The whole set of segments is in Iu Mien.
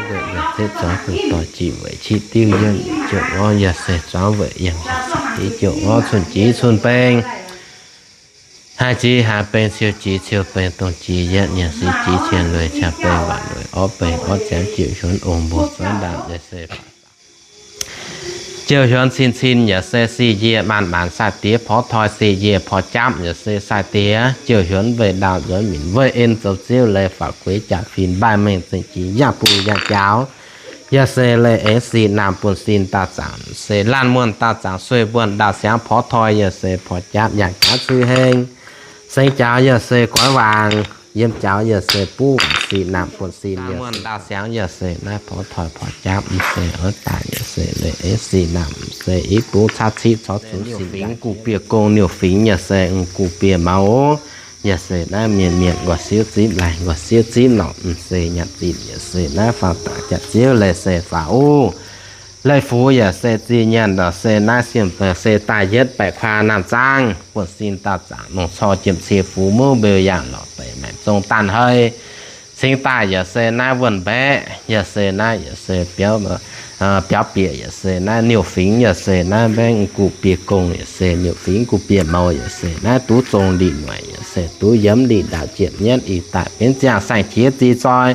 Weic yiem setv zuangx bun doix jiex weic qiex diuv yiem jiex orv yaac se zuangx weic yiem yaac se div jiex orv cun jiv cun beng. Haih jiez haih beng ciou jiez ciou beng dongh jiex yietv yaac se jiez cien lueic qaqv beng waanc lueic orv beng orv ziangx jiouc hiuonv ong mbuo zuangx ndaamv yaac se Jouh hiuonv cin cin yaac se sic njiec maanc maanc sai-diex porv toi sic njiec porv japv yaac se sai-diex. Jouh hiuonv weih ndaauh nzuonx minc weih en zoux ziouv leiz faaux gueix jaax fin mbaih mengh zengc jiex yangh buh yangh jaaux. Yaac se leiz aengx sic naamh buonv-sin daauh zaangc se laanh muonh daauh zaangc sueih mbuonx ndaauh siangx porv toi yaac se porv japv yangh jaaux cui heng. Sengx jaaux yaac se goiv waangc, yiem jaaux yaac se buv sic naamh buonv-sin yaac se ndaauh siangx yaac se naaiv porv toi porv japv m'seix oix daaih yaac se leiz aengx sic naamh m'seix i buv caqv ciqv corc zuqc sic fingx guv biec gong niuh fingx yaac se guv biec mouz. Yaac se naaiv mienh mienh nqoi siouv zipv laih nqoi siouv zipv norqc m'seix nyanc zinh yaac se naaiv faang dangc jaax ziouv leiz se faaux uv. Leiz fux yaac se zinh nyanc nor se naaiv sienh se daaih yietv baeqc kuaah naamh zaangv buonv-sin daauh zaangc nongc cor jiem cie fux muv mbeu yangh lorqc deix maengc zong daanh hei. Cingx daaih yaac se naaiv wuonh mbaeqv yaac se naaiv yaac se biauv, biauv bieqc yaac se naaiv niuh fingx yaac se naaiv mbaeqv guv biec gong yaac se niuh fingx guv biec mouz yaac se naaiv duqv zong lih noic yaac se duqv yiem lih ndaauv jiem nyienv ih daaih benx ziangh saeng-qiex zih zoi.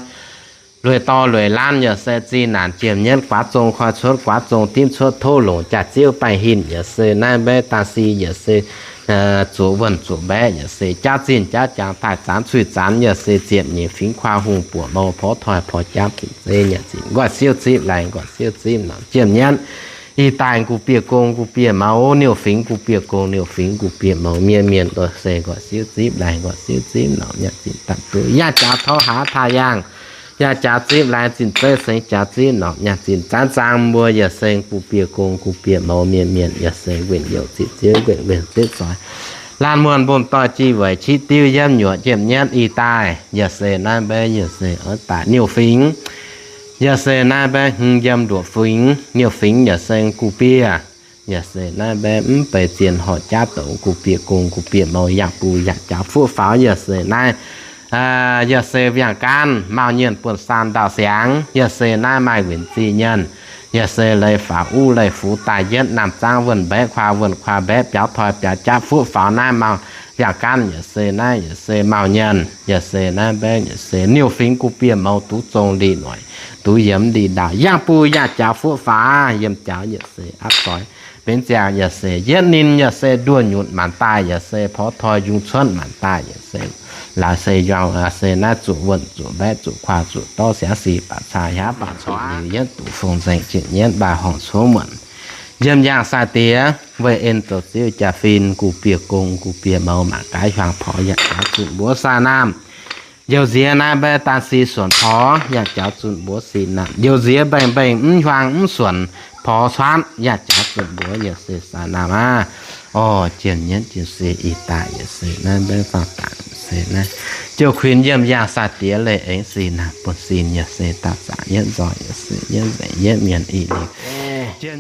Lueic dorh lueic laanh yaac se zinh naanc jiem nyienv guaav zong koi cuotv guaav zong dimv cuotv tov longc jaax ziouv baengh hin yaac se naaiv mbaeqv daaih si yaac se zuqc wuonh zuqc mbaeqv yaac se jaav zinh jaav jangx daaih zaanx cuiv zaanx yaac se ziepc nyeic fingx kuaah hungh buoqc mouz porv toi porv japv zinh zeiv nyanc zinh nqoi siouv zipv laih nqoi siouv zipv norqc jiem nyienv. Ih daaih guv biec gong guv biec mouz niuh fingx guv biec gong niuh fingx guv biec mouz mienh mienh nqoi se nqoi siouv zipv laih nqoi siouv zipv norqc nyanc zinh daaih duqv yaac jaax tov haav taaih yaangh. Yaac jaax zipv laih zinh zeiv sengx jaax zipv norqc nyanc zinh zaanv zaang mbuo yaac se guv biec gong guv biec mouz mienh mienh yaac se nquenc youc zipv ziouv nquenc nquenc zipv zoix. Laanh muonh mbong doix jiex weic qiex diuv yiem nyuoqc jiem nyienv ih daaih yaac se naaiv mbaeqv yaac se oix daaih niuh fingx. Yaac se naaiv mbaeqv hmz yiem nduoqc fingx niuh fingx yaac se guv biec. Yaac se naaiv mbaeqv mv beiz zien horc jaav douc guv biec gong guv biec mouz yangh buh yangh jaaux fuqv faaux yaac se naaiv yaac se viangh gaanv mauh nyienh buonv saan ndaauh siangx yaac se naaiv maaih winc zinh nyaanh. Yaac se leiz faaux uv leiz fux daaih yietv naamh zaangv wuonh mbaeqv kuaah wuonh kuaah mbaeqv biauv toi biauv jaav fuqv faaux naaiv mauh viangh gaanv yaac se naaiv yaac se mauh nyaanh yaac se naaiv mbaeqv yaac se niuh fingx guv biec mouz duqv zong lih noic, duqv yiem lih ndaauv yangh buh yangh jaaux fuqv faaux yiem jaaux yaac se apv zoix benx ziangh yaac se yietv ninh yaac se nduoh nyutc maanc daaih yaac se porv toi yungz cuotv maanc daaih yaac se laaix se yuang se naaiv zuqc wuonh zuqc mbaeqv zuqc kuaah zuqc dorv siangx si baac caa hiav baac corc liuz yietv duqv fong nzengc jienh yietv mbaaih horngh cov muonc. Yiem yangh sai-diex weih en zoux ziouv jaa-fin guv biec gong guv biec mouz mangc gaaix hiuang porx yaac jaax zunh mbuov saa naamh. Youh nziex naaiv mbaeqv daan si suonc porx yaac jaax zunh mbuov si naamh. Youh nziex mbengh mbengh mv hiuang mv suonc porx cuotv yaac jaax zunh mbuov yaac se saa naamh aqv. Orv, jiem nyienv jiem se ih daaih yaac se naaiv mbaeqv faang dangc se naaiv jouh kuinx yiem yangh sai-diex leiz aengx si naamh buonv-sin yaac se daauh zaangc yietv nzoih yaac se yietv nzengc yietv mienh ih liuz. Jiem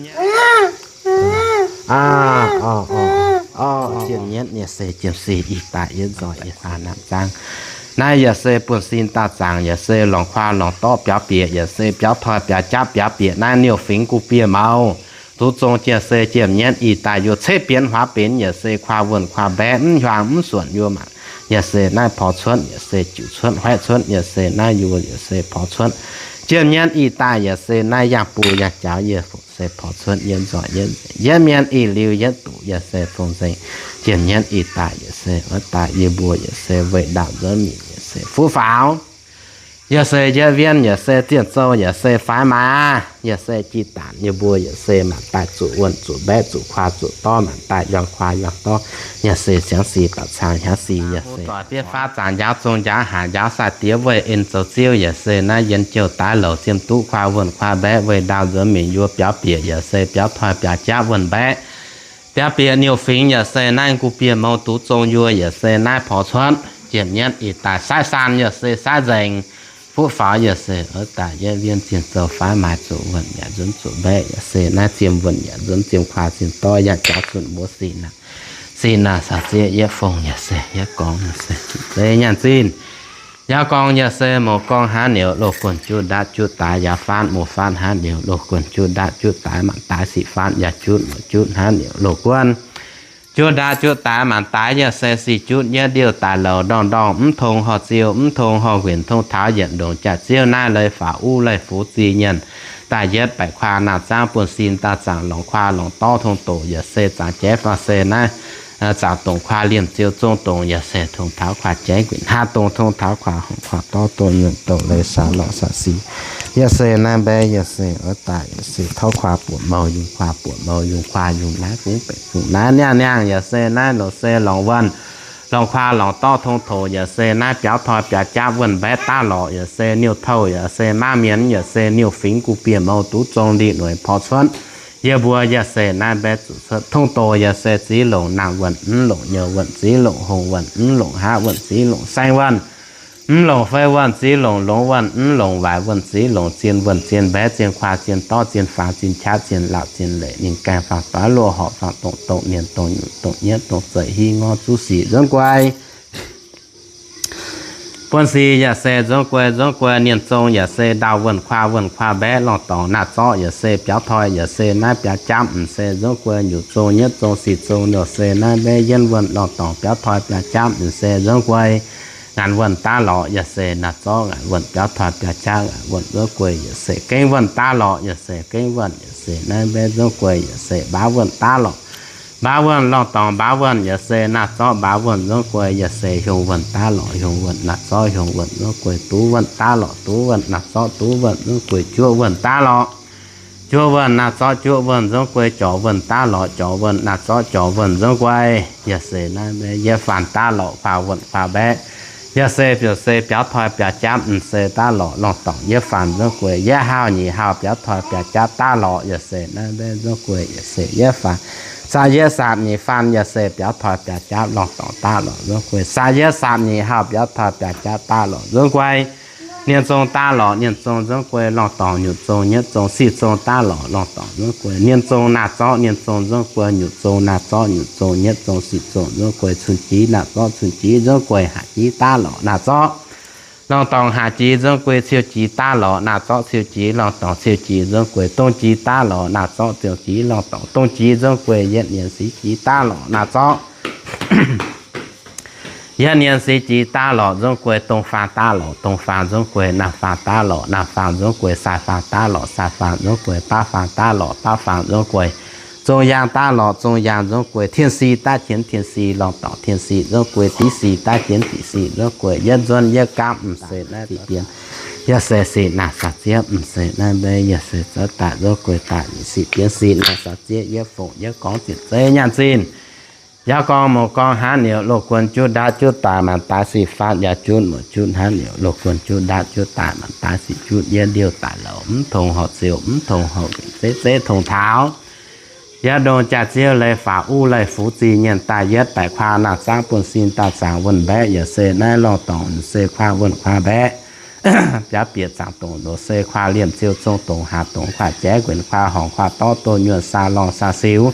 nyienv yaac se jiem si ih daaih yietv nzoih yaac se naamh zaangv. Naaiv yaac se buonv-sin daauh zaangc yaac se longc kuaah longc dorv biaux bieqc yaac se biaux toi biaux japv biaux bieqc naaiv niuh fingx guv biec mouz. Duqv zong jiem se jiem nyienv ih daaih yaac cetv bienx huaav benx yaac se kuaah wuonh kuaah mbaeqv mv hiuang mv suonc yuoh maanc. Yaac se naaiv porx cuotv yaac se jiuc cuotv huaeqv cuotv yaac se naaiv yuoh yaac se porx cuotv. Jiem nyienv ih daaih yaac se naaiv yangh buh yangh jaaux yaac se porx cuotv yietv nzoih yietv nzengc yietv mienh ih liuz yietv duqv yaac se fong nzengc. Jiem nyienv ih daaih yaac se oix daaih yie mbuo yaac se weih ndaauh nzuonx minc yaac se fuqv faaux. Yaac se yietv wien yaac se zienh zou yaac se faix maaiz, yaac se jih daanc yie mbuo yaac se maanc daaih zuqc wuonh zuqc mbaeqv zuqc kuaah zuqc dorv maanc daaih yuang kuaah yuang dorv, yaac se siangx si baac cang hiaangx si yaac se doic bieiv fav zaangc njaaux zong njaaux haac njaaux sai-diex weih en zoux ziouv yaac se naaiv yien jouh daaih louc ziem duqv kuaah wuonh kuaah mbaeqv weih ndaauh nzuonx minc yuoh biaux bieqc yaac se biaux toi biaux japv wuonh mbaeqv. Biaux bieqc niuh fingx yaac se naaiv guv biec mouz duqv zong yuoh yaac se naaiv porx cuotv. Jiem nyienv ih daaih saiv saan yaac se saiv nzengc. Fuqv faaux yaac se oix daaih yietv wien zienh zou faix maaiz zuqc wuonh yaac nzuonx zuqc mbaeqv yaac se naaiv ziem wuonh yaac nzuonx ziem kuaah ziem dorv yaac jaax zunh mbuov sin naamh. Sin naamh caux zieqv yietv fong yaac se yietv gorngv yaac se zuqc zeiv nyaanh zinh. Yaac gorngv yaac se mouc gorngv hnangv niouz loz guonh juqv ndaatv juqv daaix yaac faanv, mouc faanv hnangv niouz loz guonh juqv ndaatv juqv daaix maanc daaix sic faanv yaac juqv mouc juqv hnangv niouz loz guonh juqv ndaatv juqv daaix maanc daaix yaac se sic juqv yietv ndiuh daaih louc ndorngh ndorngh mv tong horh ziuh mv tong horh nquinc tong taux yietc ndongc jaax-ziouv naaiv leiz-faax uv leiz-fux zih nyienc daaih yietv baeqc kuaah naamh zaangv buonv-sin daaih zaangc longc kuaah longc dorv tong doqc yaac se zaangc jeiv faah se naaiv zaangc dongc kuaah liemh ziouv zong dongc yaac se tong taux kuaah jeiv nquinc hnangv dongh tong taux kuaah hongc kuaah dorv dongh nyienc dongh leiz saax lorqc saax sic yaac se naaiv mbaeqv yaac se oix daaih yaac se tov kuaah buoqc mouh yungz kuaah buoqc mouh yungz kuaah yungz naaiv bungx baeqc yungz naaiv niangh niangh yaac se naaiv longc se longc wuonh longc kuaah longc dorv tong toqc yaac se naaiv biaux toi biaux jaapv wuonh mbaeqv daav lorqc yaac se niuh touh yaac se maiv mienz yaac se niuh fingx guv bienh mouh duqv zong ndih noic porv cuotv. Yie mbuo yaac se naaiv mbaeqv zuqc cuotv tong doqc yaac se ziv longc naamh wuonh mv longc nyouh wuonh ziv longc hongh wuonh mv longc haav wuonh ziv longc saeng wuonh mv longc fei wuonh ziv longc longx wuonh mv longc waaic wuonh ziv longc zien wuonh zien mbaeqv zien kuaah zien dorv zien faang zien qaqv zien laauc zien leic ninh gaengh faang doix loz horpc faang dongh dongh mienh dongh nyungc dongh nyietv dongh zeih hiv ngorv zuqv sic nzunv guai buonv-sin yaac se nzunv guei nzunv guei ninh zong yaac se ndau wuonh kuaah wuonh kuaah mbaeqv lorngh dorngc naaiv zorqv yaac se biaux toi yaac se naaiv biaux jaapv m'se nzunv guei nyungc zong nyietv zong sic zong yaac se naaiv mbaeqv yienv wuonh lorngh dorngc biaux toi biaux jaapv m'se nzunv guei ngaanc wuonh daav lorqc yaac se naaiv zorqv ngaanc wuonh biaux toi biaux jaapv ngaanc wuonh nzunv guei yaac se gengh wuonh daav lorqc yaac se gengh wuonh yaac se naaiv mbaeqv nzunv guei yaac se mbaav wuonh daav lorqc mbaav wuonh lorngh dorngc mbaav wuonh yaac se naaiv zorqv mbaav wuonh nzunv guei yaac se hiong wuonh daav lorqc hiong wuonh naaiv zorqv hiong wuonh nzunv guei duqv wuonh daav lorqc duqv wuonh naaiv zorqv duqv wuonh nzunv guei juov wuonh daav lorqc juov wuonh naaiv zorqv juov wuonh nzunv guei jorc wuonh daav lorqc jorc wuonh naaiv zorqv jorc wuonh nzunv guei yaac se naaiv mbaeqv yietv faanh daav lorqc kuaah wuonh kuaah mbaeqv yaac se biaux se biaux toi biaux jaapv m'se daav lorqc lorngh dorngc yietv faanh nzunv guei yietv haauh nyeic haauh biaux toi biaux jaapv daav lorqc yaac se naaiv mbaeqv nzunv guei yaac se yietv faanh saah yietv saatc nyeic faanh yaac se biaux toi biaux jaapv lorngh dorngc daav lorqc nzunv guei saah yietv saatc nyeic haauh biaux toi biaux jaapv daav lorqc nzunv guei ninh zong daav lorqc ninh zong nzunv guei lorngh dorngc nyungc zong nyietv zong sic zong daav lorqc lorngh dorngc nzunv guei ninh zong naaiv zorqv ninh zong nzunv guei nyungc zong naaiv zorqv nyungc zong nyietv zong sic zong nzunv guei cun-jiex naaiv zorqv cun-jiex nzunv guei haac jiex daav lorqc naaiv zorqv lorngh dorngc haac jiex nzunv guei ciou jiex daav lorqc naaiv zorqv ciou jiex lorngh dorngc ciou jiex nzunv guei dong jiex daav lorqc naaiv zorqv dong jiex lorngh dorngc dong jiex nzunv guei yietv nienx sic jiex daav lorqc naaiv zorqv yietv nienx sic jiex daav lorqc nzunv guei dong faang daav lorqc dong faang nzunv guei naamh faang daav lorqc naamh faang nzunv guei sai faang daav lorqc sai faang nzunv guei baav faang daav lorqc baav faang nzunv guei zong yaang daav lorqc zong yaang nzunv guei tien sic daav jienv tien sic lorngh dorngc tien sic nzunv guei div sic daav jienv dic sic nzunv guei yietv nzuonv yietv gaapv m'seix naaiv sic bienx yaac se sic naaiv saax zieqv m'seix naaiv mbaeqv yaac se zouv daaih nzunv guei daaih sic bienx sic naaiv saax zieqv yietv fongc yietv gorngv zienc zeiv nyaanh zinh yaac gorngv mouc gorngv hnangv niouz loz guon juqv ndaatv juqv daaih maanc daaix sic faanv yaac juqv mouc juqv hnangv niouz loz guon juqv ndaatv juqv daaih maanc daaix sic juqv yietv ndiuh daaih louc mv tong horh ziouh mv tong horh nquinc zeiv zeiv tong taux yietv ndongc jaax-ziouv leiz-faax uv leiz-fux zih nyienc daaih yietv baeqc kuaah naamh zaangv buonv-sin daaih zaangc wuonh mbaeqv yaac se naaiv lorngh dorngc se kuaah wuonh kuaah mbaeqv biaux bieqc zaangc dongc ndoqc se kuaah liemh ziouv zong dongc haac dongc kuaah jaiv nquinc kuaah horngc kuaah dorv dongh nyuonh saa lorngh saa siux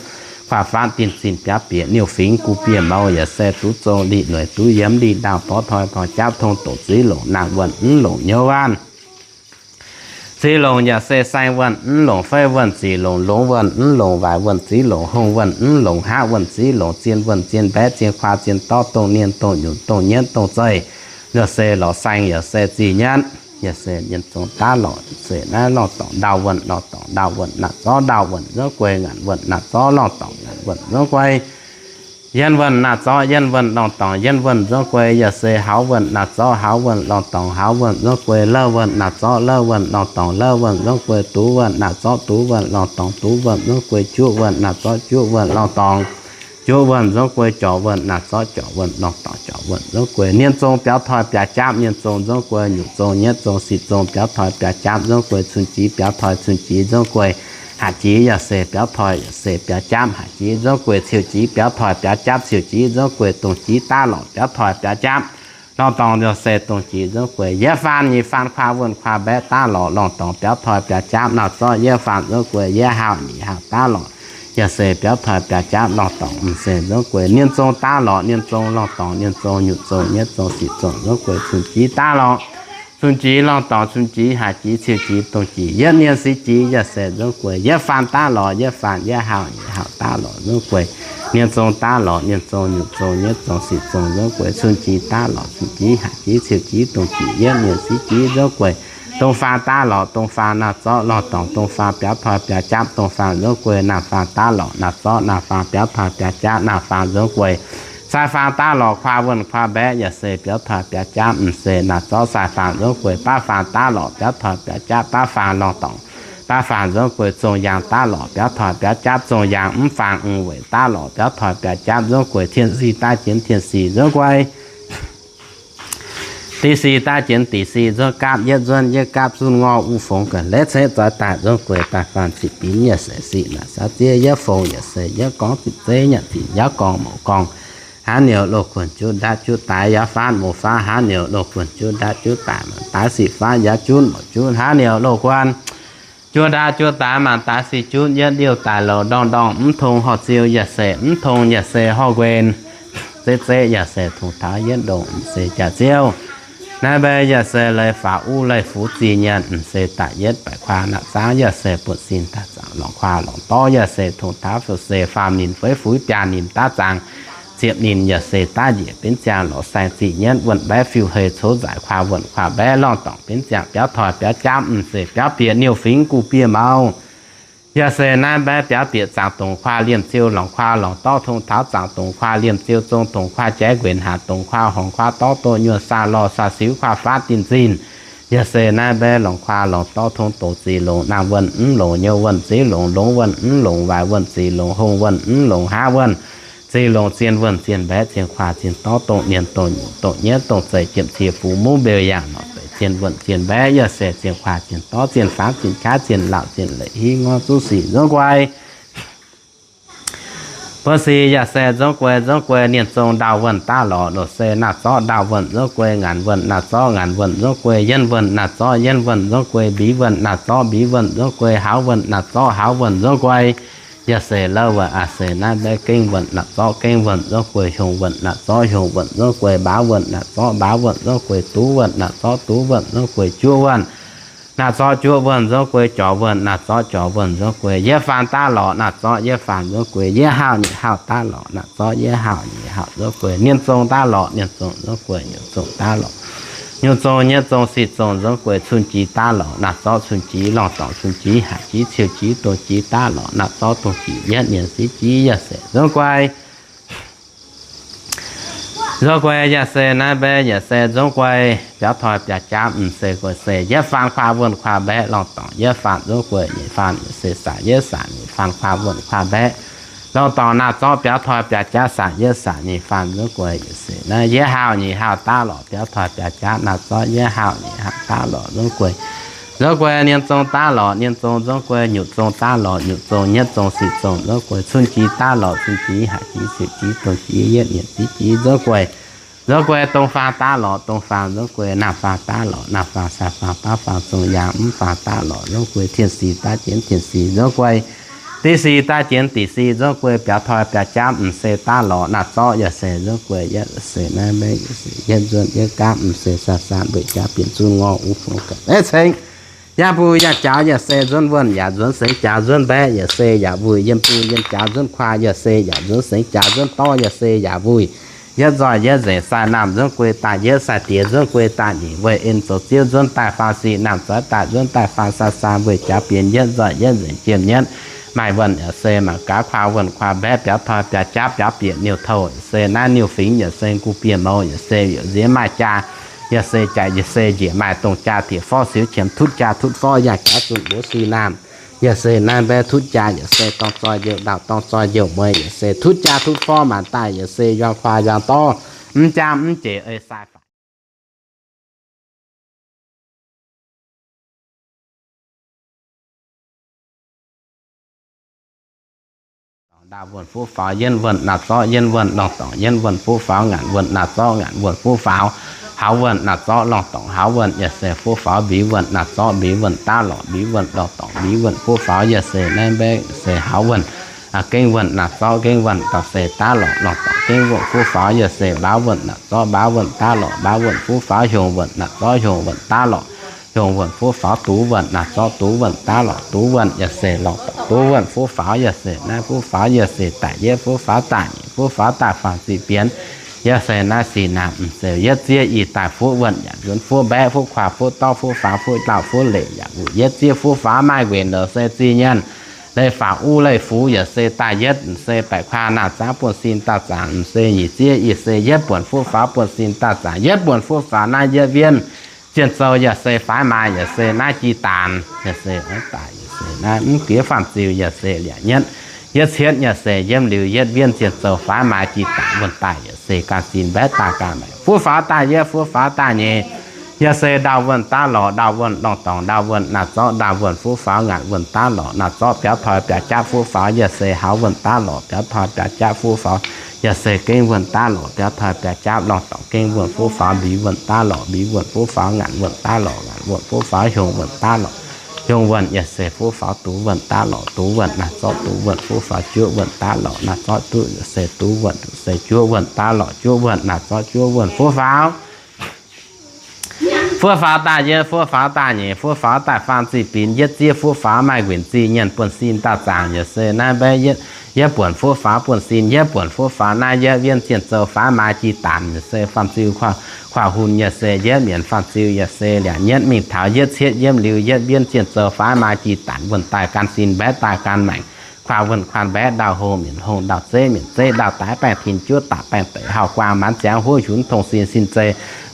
kuaah faanv dinh zinh biaux bieqc niuh fingx guv bienh mouz yaac se duqv zong lih noic duqv yiem lih ndaangh porv toi porv japv tong doqc ziv longc naamh wuonh mv longc nyouz wuonh ziv longc yaac se saeng wuonh mv longc feiv wuonh ziv longc longx wuonh mv longc waaic wuonh ziv longc hongh wuonh mv longc haav wuonh ziv longc zien wuonh zien mbaeqv zien kuaah zien dorv dongh nienh dongh nyungc dongh nyietv dongh zeih yaac se lorz saeng yaac se zih nyietv yaac se nyienc zong daav lorqc se naaiv lorngh dorngc ndau wuonh lorngh dorngc ndau wuonh naaiv zorqv ndau wuonh nzunv guei ngaanc wuonh naaiv zorqv lorngh dorngc ngaanc wuonh nzunv guei yienv wuonh naaiv zorqv yienv wuonh lorngh dorngc yienv wuonh nzunv guei yaac se hauv wuonh naaiv zorqv hauv wuonh lorngh dorngc hauv wuonh nzunv guei louh wuonh naaiv zorqv louh wuonh lorngh dorngc louh wuonh nzunv guei duqv wuonh naaiv zorqv duqv wuonh lorngh dorngc duqv wuonh nzunv guei juqv wuonh naaiv zorqv juqv wuonh lorngh dorngc juqv wuonh nzunv guei jorc wuonh naaiv zorqv jorc wuonh lorngh dorngc jorc wuonh nzunv guei nienh zong biaux toi biaux japv nienh zong nzunv guei nyungc zong nyietv zong sic zong biaux toi biaux japv nzunv guei cun-jiex biaux toi cun-jiex nzunv guei haac jiex yaac se biaux toi yaac se biaux japv haac jiex nzunv guei ciou jiex biaux toi biaux japv ciou jiex nzunv guei dongh jiex daav lorqc biaux toi biaux japv lorngh dorngc yaac se dongh jiex nzunv guei yietv faanv nyeic faanv kuaah wuonh kuaah mbaeqv daav lorqc lorngh dorngc biaux toi biaux japv naaiv zorqv yietv faanv nzunv guei yietv haauh nyeic haauh daav lorqc yaac se biauv toi biaa jaapv lorh dorngc m'seix nzuonx gueix. Nienh zong daav lorqc, nienh zong lorh dorngc, nienh zong nyutc zong nyietv zong sic zong nzuonx gueix. Cun-jiex daav lorqc, cun-jiex lorh dorngc, cun-jiex haaix jiex ciou jiex dongh jiex yietv nienh sic jiex yaac se nzuonx gueix. Yietv faam daav lorqc, yietv faam yietv haauh nyic haauh daav lorqc nzuonx gueix. Nienh zong daav lorqc, nienh zong nyutc zong nyietv zong sic zong nzuonx gueix. Cun-jiex daav lorqc, cun-jiex haaix jiex ciou jiex dongh jiex yietv nienh sic jiex nzuonx gueix. Dongh faam daav lorqc, dongh faam naamh zorqv lorh dorngc, dongh faam biauv toi biaa jaapv, dongh faam nzuonx gueix. Naamh faam daav lorqc, naamh zorqv naamh faam biauv toi biaa jaapv, naamh faam nzuonx gueix. Sai faam daav lorqc, kuaa wuonh kuaa mbaeqv yaac se biauv toi biaa jaapv m'seix naamh zorqv sai faam nzuonx gueix. Baav faam daav lorqc, biauv toi biaa jaapv, baav faam lorh dorngc, baav faam nzuonx gueix. Zong yaangh daav lorqc, biauv toi biaa jaapv, zong yaangh mv faang. Ong-weic daav lorqc, biauv toi biaa jaapv nzuonx gueix. Tien-si daav jienv tien-si nzuonx gueix. Div-si daav jienv div-si nzuonx gaapv. Yietv nzuonx yietv gaapv zunv ngorh wuov fongx ga'naaiv ceix zoix daaih nzuonx gueix. Daaih faanh ziqc binv yaac se sic naaic saav ziev. Yietv fongx yaac se yietv gorngv ziqc zeiv nyanc ziqc njaaux gorngv mouc gorngv. Hnangv niouz loz-kuonx juv ndaatv juv daaix, yaac faatv mouc faatv. Hnangv niouz loz-kuonx juv ndaatv juv daaix, maaih daaix sic faatv yaac juv mouc juv. Hnangv niouz loz-kuonx juv ndaatv juv daaix, maaih daaix sic juv yietv liouh daaih louc ndorngh ndorngh. Mv tong horh ziu yaac se, mv tong yaac se horh nquenx. Zeiv zeiv yaac se tong taux yietv ndongh m'seix jaax-ziouv. Naaiv mbaeqv yaac se leiz faaux uv leiz fuv ziex nyaanh m'seix daaih yietv baeqc kuaa naamh zaangv yaac se buonv-sin daaih zaangc lorngx kuaa lorngx dorv yaac se tong taux fu'seix faam ninh fuix fuix biaa ninh daav zaangc ziepc ninh yaac se daav njiec benv ziangh lorz saeng ziqc nyienv wuonh mbaeqv fiuv hei cov nzaaix kuaa wuonh kuaa mbaeqv lorh dorngc benv ziangh biauv toi biauv jaapv m'seix biauv bieqc niuh fingx guv bieqc maux. Yaac se naaiv mbaeqv biauv bieqc zaangc dongc kuaa liemh ziu lorngx kuaa lorngx dorv tong taux zaangc dongc kuaa liemh ziu zong dongc kuaa jaiv nquenx haac dongc kuaa horngx kuaa dorv doqc nyuonh saa lorh saa siux kuaa faatv dinh zinh. Yaac se naaiv mbaeqv lorngx kuaa lorngx dorv tong doqc zic longx naamh wuonh mv longx nyouv wuonh ziv longx longx wuonh mv longx waaic wuonh zic longx hongh wuonh mv longx haav wuonh zic longx zien wuonh zien mbaeqv zien kuaa zien dorv dongh nienh dongh nyungc dongh nyietv dongh zeiz jiepc cie fuv muv mbeu yangh norqc deix zien wuonh zien mbaeqv yaac se zien kuaa zien dorv zien faamv zien qaqv zien lauh zien leic hiv ngorv zuqv sic nzuonx guei. Buo sic yaac se nzuonx guei, nzuonx guei ninh zong ndau wuonh daav lorqc, lorqc se naamh zorqv ndau wuonh nzuonx guei, ngaanc wuonh naamh zorqv ngaanc wuonh nzuonx guei, yienv wuonh naamh zorqv yienv wuonh nzuonx guei, mbiv wuonh naamh zorqv mbiv wuonh nzuonx guei, hauz wuonh naamh zorqv hauz wuonh nzuonx guei. Yaac se lov wuonh aac se naaiv mbaeqv gengh wuonh naamh zorqv gengh wuonh nzuonx guei, hiong wuonh naamh zorqv hiong wuonh nzuonx guei, mbaauv wuonh naamh zorqv mbaauv wuonh nzuonx guei, duqv wuonh naamh zorqv duqv wuonh nzuonx guei, juov wuonh naamh zorqv juov wuonh nzuonx guei, jorx wuonh naamh zorqv jorx wuonh nzuonx guei, yietv faam daav lorqc naamh zorqv yietv faam nzuonx guei, yietv haauh nyic haauh daav lorqc naamh zorqv yietv haauh nyic haauh nzuonx guei, nienh zong daav lorqc nienh zong nzuonx guei, nyungc zong daav lorqc nyungc zong, nyietv zong sic zong nzuonx guei, cun-jiex daav lorqc naamh zorqv cun-jiex, lorh dorngc cun-jiex, haaix jiex ciou jiex dongh jiex daav lorqc naamh zorqv dongh jiex, yietv nienh sic jiex yaac se nzuonx guei. Nzuonx guei yaac se naaiv mbaeqv yaac se nzuonx guei, biauv toi biaa jaapv m'seix guei se yietv faam kuaa wuonh kuaa mbaeqv, lorh dorngc yietv faam nzuonx guei, nyeic faam yaac se saanc yietv saanc, nyeic faam kuaa wuonh kuaa mbaeqv, lorh dorngc naamh zorqv biauv toi biaa jaapv saanc yietv saanc, nyeic faam nzuonx guei yaac se naaiv yietv haauh nyeic haauh daav lorqc, biauv toi biaa jaapv naamh zorqv yietv haauh nyeic haauh daav lorqc nzuonx guei. Nzuonx guei nienh zong daav lorqc nienh zong nzuonx guei, nyungc zong daav lorqc nyungc zong, nyietv zong sic zong nzuonx guei, cun-jiex daav lorqc cun-jiex, haaix jiex ciou jiex dongh jiex, yietv nienh sic jiex nzuonx guei. Nzuonx guei dongh faam daav lorqc dongh faam nzuonx guei, naamh faam daav lorqc naamh faam, saau faam, baav faam, zong yaangh mv faam daav lorqc nzuonx guei, tien-si daav jienv tien-si nzuonx guei, div-si daav jienv div-si nzuonx guei, biauv toi biaa jaapv m'seix daav lorqc naamh zorqv yaac se nzuonx guei, yietv se naaiv mbaeqv yaac se yietv nzuonx yietv gaapv m'seix saah saah mbueic jaax bienx zunv ngorh wuov fungx ga'naaiv ceng. Yaac mbuo yaac jaaux yaac se nzuonx wuonh, yaac nzuonx sengx jaaux nzuonx mbaeqv, yaac se yaac mbuo yiem buo yiem jaaux nzuonx kuaa, yaac se yaac nzuonx sengx jaaux nzuonx dorv, yaac se yaac mbuo yietv nzoih yietv nzengc sai naamh nzuonx guei daaih yietv, sai diex nzuonx guei daaih nyic, weih en zoux ziouv nzuonx daaih faah sic naamh zoih daaih nzuonx daaih faah sai sai mbueic jaax bienx yietv nzoih yietv nzengc jiem nyietv. Maaih wuonh yaac se mangc gaax kuaa wuonh kuaa mbaeqv, biauv toi biaa jaapv, biauv bieqc niuh touh, yaac se naaiv niuh fingx, yaac se guv bieqc mouz, yaac se yaac nziex maaih jaa, yaac se jaaix, yaac se njiec maaih dongh jaa dieqc forv siux qiemx, tutv jaa tutv forv yangh jaax zunh mbuov si naamh. Yaac se naaiv mbaeqv tutv jaa yaac se dorng zoih youh ndau, dorng zoih youh mueiz, yaac se tutv jaa tutv forv maanc daaih, yaac se yuang kuaa yuang dorv, mv jaa mv jeic ei sai faix. Ndau wuonh fuqv faaux, yienv wuonh naamh zorqv yienv wuonh, lorh dorngc yienv wuonh fuqv faaux, ngaanc wuonh naamh zorqv ngaanc wuonh fuqv faaux, hauz wuonh naamh zorqv lorh dorngc hauz wuonh, yaac se fuqv faaux, mbiv wuonh naamh zorqv mbiv wuonh daav lorqc mbiv wuonh, lorh dorngc mbiv wuonh fuqv faaux, yaac se naaiv mbaeqv se hauz wuonh. Gengh wuonh naaic zorqv gengh wuonh dauh se daav lorqc, lorngh dorngc gengh wuonh fuqv faaux yaac se mbaauv wuonh naaic zorqv mbaauv wuonh daav lorqc, mbaauv wuonh fuqv faaux hiuang wuonh naaic zorqv hiuang wuonh daav lorqc, hiuang wuonh fuqv faaux duqv wuonh naaic zorqv duqv wuonh daav lorqc, duqv wuonh yaac se lorngh dorngc duqv wuonh fuqv faaux yaac se naaiv fuqv faaux yaac se daaih yietv fuqv faaux daaih nyeic fuqv faaux daaih faam ziqc bienx yaac se naaiv sic naaic m'zeu yietv ziev ih daaih fuqv wuonh yaac nzuonx fuqv mbaeqv fuqv kuaax fuqv dorv fuqv faaux fuqv lauh fuqv leic yaac wuic yietv ziev fuqv faaux maaih nquenc lorqc se zingh nyaanh leiz faaux uv leiz fux yaac se daaih yietv m'zeu baeqc kuaax naaic zaangv buonv-sin daaih zaangc m'zeu nyic ziev ih se yietv buonc fuqv faaux buonv-sin daaih zaangc yietv buonc fuqv faaux naaiv yietv wienv zienh zou yaac se faix maaz yaac se naaiv jiex daanx yaac se daaih yaac se naaiv mv giex faam ziu yaac se liac nyetv yietv cietv yaac se yiem liuz yietv wienv zienh zou faix maaz jiex daanx wuonh daaih yaac se gan sin mbaeqv daaih gan maengc fuqv faaux daaih yietv fuqv faaux daaih nyeic yaac se ndau wuonh daav lorqc, ndau wuonh lorngh dorngc, ndau wuonh naaiv zorqv ndau wuonh fuqv faaux ngaanc wuonh daav lorqc, naaiv zorqv biaux toi biaux jaapv fuqv faaux yaac se haux wuonh daav lorqc, biaux toi biaux jaapv fuqv faaux yaac se gengh wuonh daav lorqc, biaux toi biaux jaapv lorngh dorngc gengh wuonh fuqv faaux mbiz wuonh daav lorqc, mbiz wuonh fuqv faaux ngaanc wuonh daav lorqc, ngaanc wuonh fuqv faaux hiuang wuonh daav lorqc, hiuang wuonh yaac se fuqv faaux duqv wuonh daav lorqc, duqv wuonh naaiv zorqv duqv wuonh fuqv faaux juov wuonh daav lorqc, naaiv zorqv duqv yaac se duqv wuonh duqv se juov wuonh daav lorqc, juov wuonh naaiv zorqv juov wuonh fuqv faaux fuqv faaux daaih yietv fuqv faaux daaih nyeic fuqv faaux daaih faam ziqc bienx yietv ziev fuqv faaux maaih nquenc zingh nyaanh buonv-sin daaih zaangc yaac se naaiv mbaeqv yietv buonc fuqv faaux buonv-sin yietv buonc fuqv faaux naaiv yietv wienv zienh zou faix maaz jiex daanx yaac se faam ziu kuaax hun yaac se yietv mienc faam ziu yaac se liac nyetv mingh taux yietv cietv yiem liuz yietv wienv zienh zou faix maaz jiex daanx wuonh daaih gan sin mbaeqv daaih gan maengc kuaax wuonh kuaax mbaeqv ndau hlo mienc hlo ndau zeiv mienc zeiv ndau daaih baengh tin juov daaih baengh deix hauh guaang maanz ziangx huov hiunx tong sin sin se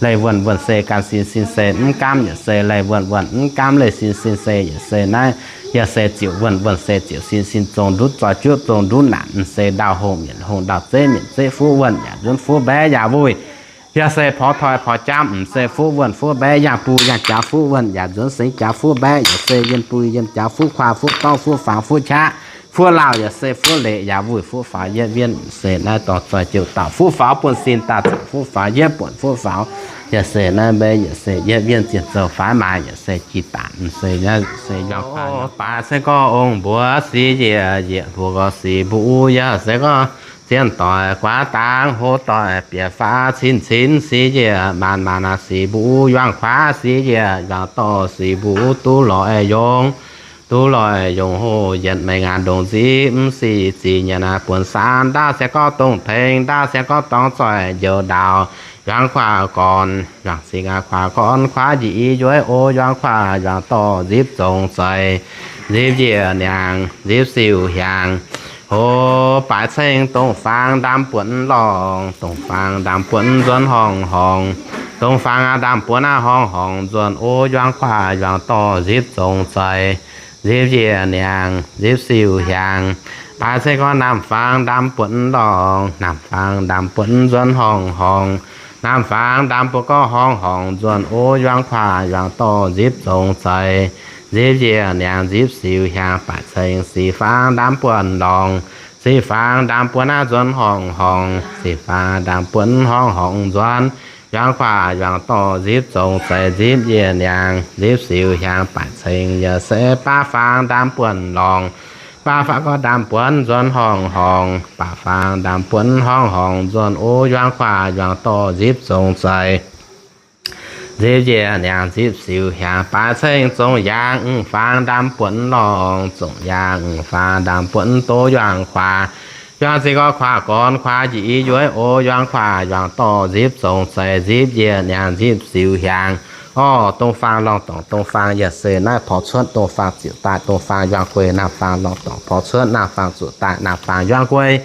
leih wuonh wuonh se gan sin sin se mv gaamv yaac se leih wuonh wuonh mv gaamv leih sin sin se yaac se naaiv yaac se ziouc wuonh wuonh se ziouc sin sin zong ndutv zoi juov zong ndutv naanc m'se ndau hlo mienc hlo ndau zeiv mienc zeiv fuqv wuonh yaac nzuonx fuqv mbaeqv yaac wuic yaac se porv toi porv jaapv m'se fuqv wuonh fuqv mbaeqv yangh buo yangh jaux fuqv wuonh yaac nzuonx sengx jaux fuqv mbaeqv yaac se yiem bui yiem jaux fuqv kuaax fuqv dorv fuqv faaux fuqv qaqv fuqv lauh yaac se fuqv leic yaac wuic fuqv faaux yietv wienv m'se naaiv dorh zoi jiouc dauh fuqv faaux buonv-sin daaih zaangc fuqv faaux yietv buonc fuqv faaux yaac se naaiv mbaeqv yaac se yietv wienv zienh zou faix maaz yaac se jiex daanx m'se naaiv se yangh kuaax baaix ceng gorx ong mbuox sic njiec njiec mbuo gorx sic mbuo yaac se gorx zien doic guaav dangx hlo doic bieqc faav cin cin sic njiec maanc maanc sic mbuo yuang kuaax sic njiec yuang dorh sic mbuo duqv lorz yongh duqv lorz yongh hoh yietc mengh aqv ndongc nziv mv sic zic nyanc buonc saan ndaauv siang gorngv dongh tengx ndaauv siang gorngv dorngx zoih njoux ndaauv yuang kuaax gorn yuang sing aqv kuaax gorn kuaax njiec i njueiv o yuang kuaax yuang dorh nzipv zong zeix nzipv njiec niangx nzipv siou hiaangx Hoz baaix ceng dongh faang ndaamv buonc lorngh, dongh faang ndaamv buonc nzuonx horngh horngh. Dongh faang aqv ndaamv buonc aqv horngh horngh nzuonx o, yuang kuaax yuang dorh nzipv zong zeix, nzipv njiec niangx, nzipv siou hiaangx. Baaix ceng gorngv naamh faang ndaamv buonc lorngh, naamh faang ndaamv buonc nzuonx horngh horngh. Naamh faang ndaamv buonc gorngv horngh horngh nzuonx o, yuang kuaax yuang dorh nzipv zong zeix, nzipv njiec niangx, nzipv siou hiaangx. Baaix ceng sic faang ndaamv buonc lorngh, sic faang ndaamv buonc aqv nzuonx horngh horngh, sic faang ndaamv buonc horngh horngh nzuonx, yuang kuaax yuang dorh nzipv zong zeix, nzipv njiec niangx, nzipv siou hiaangx. Baaix ceng yaac se baav faang ndaamv buonc lorngh, baav faang gorngv ndaamv buonc nzuonx horngh horngh, baav faang ndaamv buonc horngh horngh nzuonx o, yuang kuaax yuang dorh nzipv zong zeix, nzipv njiec niangx, nzipv siou hiaangx. Baaix ceng zong yaangh faang ndaamv buonc lorngh, zong yaangh faang ndaamv buonc doz yuang kuaax, yuang ziqc gorx kuaax gorn kuaax njiec i njueiv o, yuang kuaax yuang dorh nzipv zong zeix, nzipv njiec niangx, nzipv siou hiaangx. Orv, dongh faang lorngh dorngx dongh faang yaac se naaiv porv cuotv dongh faang ziouc daaih dongh faang yuang guei, naamh faang lorngh dorngx porv cuotv naamh faang ziouc daaih naamh faang yuang guei.